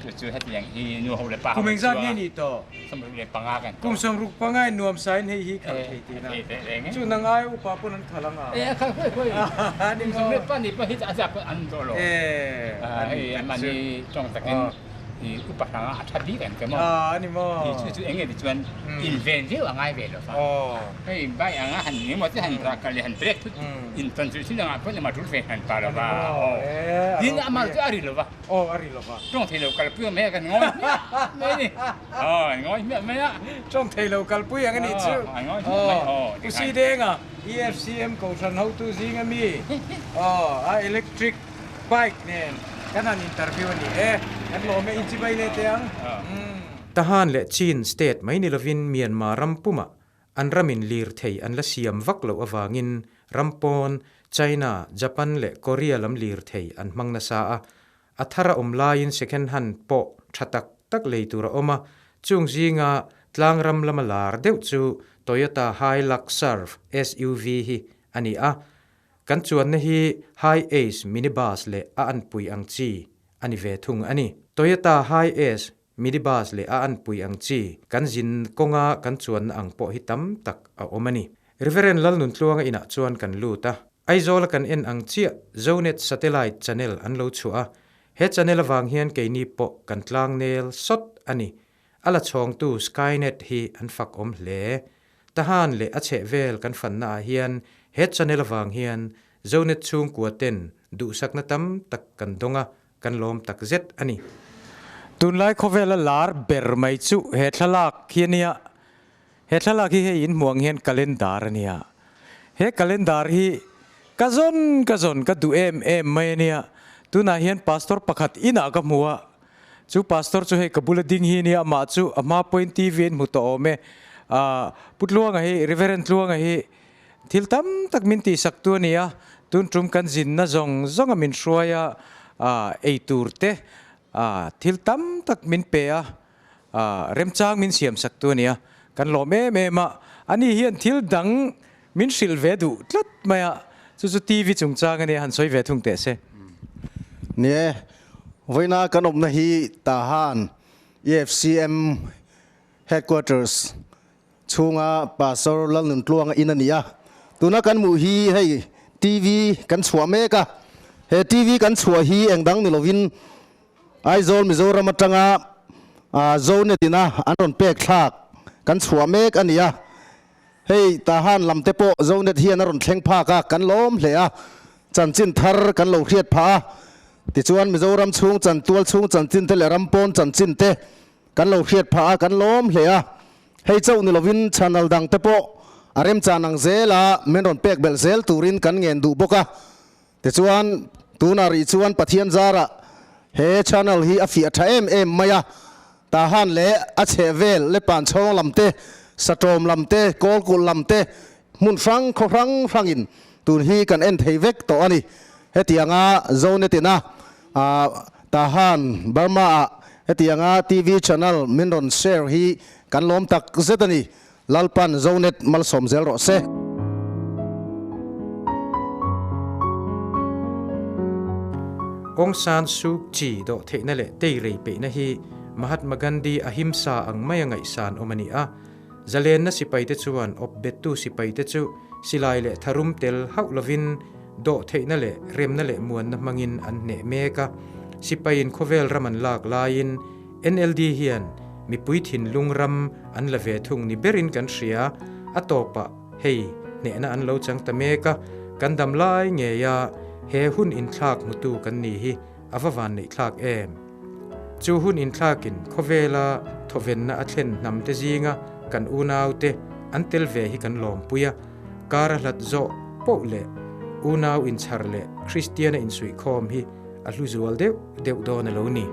Chu chu hetiang hi nu ho le pa ho Kum engzat nge nih tawh? 65 kan tawh. Kum 65 in nuam sain hei hi khalh thei tihna. Chu nang ai upa pawn an khalh ang a. E a khalh huai huai. Kum 65 nih pawh hi a zat pawn an tawh lo. Hei mahni tawng takin upa hrangah a tha bik an ti maw? A ni maw? Chu chu eng nge ti chuan inven viau a ngai ve lo fa. Hei bike anga han engemaw te han rak leh han brake thut intawn chu thil dangah pawh emaw tul ve hran pa lo va. Tin amah chu a ri lo va. Aw a ri lo va. Tawng thei lo kalpui ang mai a kan ngawi hmiah mai a ni. Aw an ngawi hmiah mai a. Tawng thei lo kalpui ang a nih chu. An ngawi hmiah mai aw. Pu Sidenga EFCM Kohhran hotu zinga mi aw a electric Bike nen kan han interview a ni e, kan lawm e, inchibai leh teh ang. Tahan leh Chin state mai ni lovin Myanmar ram pumah an ramin lirthei an la siam vak loh avangin ram pawn China, Japan leh Korea lam lirthei an hmang nasa a, a thar a awm laiin second hand pawh tha tak tak lei tur a awm a, chung zinga tlang ram lama lar deuh chu Toyota Hilux Surf SUV hi a ni a, Kan chuanna hi Hi-Ace minibus leh a anpui ang chi a ni ve thung a ni. Toyota Hi-Ace minibus leh a anpui ang chi kan zin kawnga kan chuanna ang pawh hi tam tak a awm a ni. Reverend Lalnuntluanga inah chuan kan lut a. Aizawla kan en ang chiah Zonet Satellite channel an lo chhuah a. He channel avang hian keini pawh kan tlangnel sawt a ni. A la chhawngtu Skynet hi an fak awm hle. Tahan leh a chheh vel kan fanna ah hian he channel avang hian Zonet chhungkua ten duhsakna tam tak kan dawng a, kan lawm tak zet a ni. Tunlai khawvela lar ber mai chu he thlalak hi a nia. He thlalak hi hei in hmuh ang hian calendar a nia. He calendar hi ka zawn ka zawn ka duh em em mai a nia. Tunah hian pastor pakhat inah ka hmu a, Chu pastor chu hei ka bula ding hi nia amah chu a hma pawhin TV an hmu tawh awm e. Ahh Pu Tluanga hi Reverend Tluanga hi thil tam tak min tihsak tu a ni a, tun tum kan zinna zawng zawng a min hruai a, ahh ei tur te ahh thil tam tak min pe a, ahh remchang min siam sak tu a ni a, kan lawm em em a, ani hian thil dang min hrilh ve duh tlat mai a, chu chu TV chungchang a nia han sawi ve thung teh se. Ni e, Vawiina kan awmna hi Tahan EFCM Headquarters chhunga Pastor Lalnuntluanga in a ni a. Tuna kan hmuh hi hei TV kan chhuah mek a. He TV kan chhuah hi eng dang ni lovin Aizawl Mizoram atanga Zonet ina an rawn pek thlak kan chhuah mek a ni a. Hei Tahan lam te pawh Zonet hian a rawn thleng phak a, kan lawm hle a. Chanchin thar kan lo hriat phah a, tichuan Mizoram chhung chan tual chhung chanchin te leh ram pawn chanchin te kan lo hriat phah a, kan lawm hle a. Hei chauh ni lovin channel dang te pawh a remchan ang zel a, min rawn pek belh zel turin kan ngen duh bawk a. Tichuan tunah rih chuan Pathian zarah he channel hi a fiah tha em em mai a, Tahan leh a chheh vel Lepan chhawng lam te, Satawm lam te, Kawlkulh lam te, hmun hrang khaw hrang hrangin tun hi kan en thei vek tawh a ni. Hetianga Zonetina Tahan Burma-ah hetianga TV channel min rawn share hi kan lawm tak zet a ni. Lalpan Zonet malsawm zel rawh se. Aung San Suu Kyi dawh theihna leh teirei peihna hi Mahatma Gandhi ahimsa ang maia ngaihsan awm a ni a. Zalenna sipaite chuan awp bettu sipaite chu silai leh tharum tel hauh lovin dawh theihna leh remna leh muanna hmangin an hneh mek a. Sipaiin khawvel ram an lak laiin NLD hian mipui thinlung ram an la ve thung ni berin kan hria, a tawpah hei hnehna an lo chang ta mek a, kan dam lai ngeia he hun inthlak hmutu kan ni hi a va van neih thlak em? Chu hun inthlakin khawvela thawvenna a thlen hnam te zinga kan unaute an tel ve hi kan lawmpui a, kar a hlat zawh poh leh unau inchhar leh Kristiana insuihkhawm hi a hlu zual deuh deuh dawn a lo ni.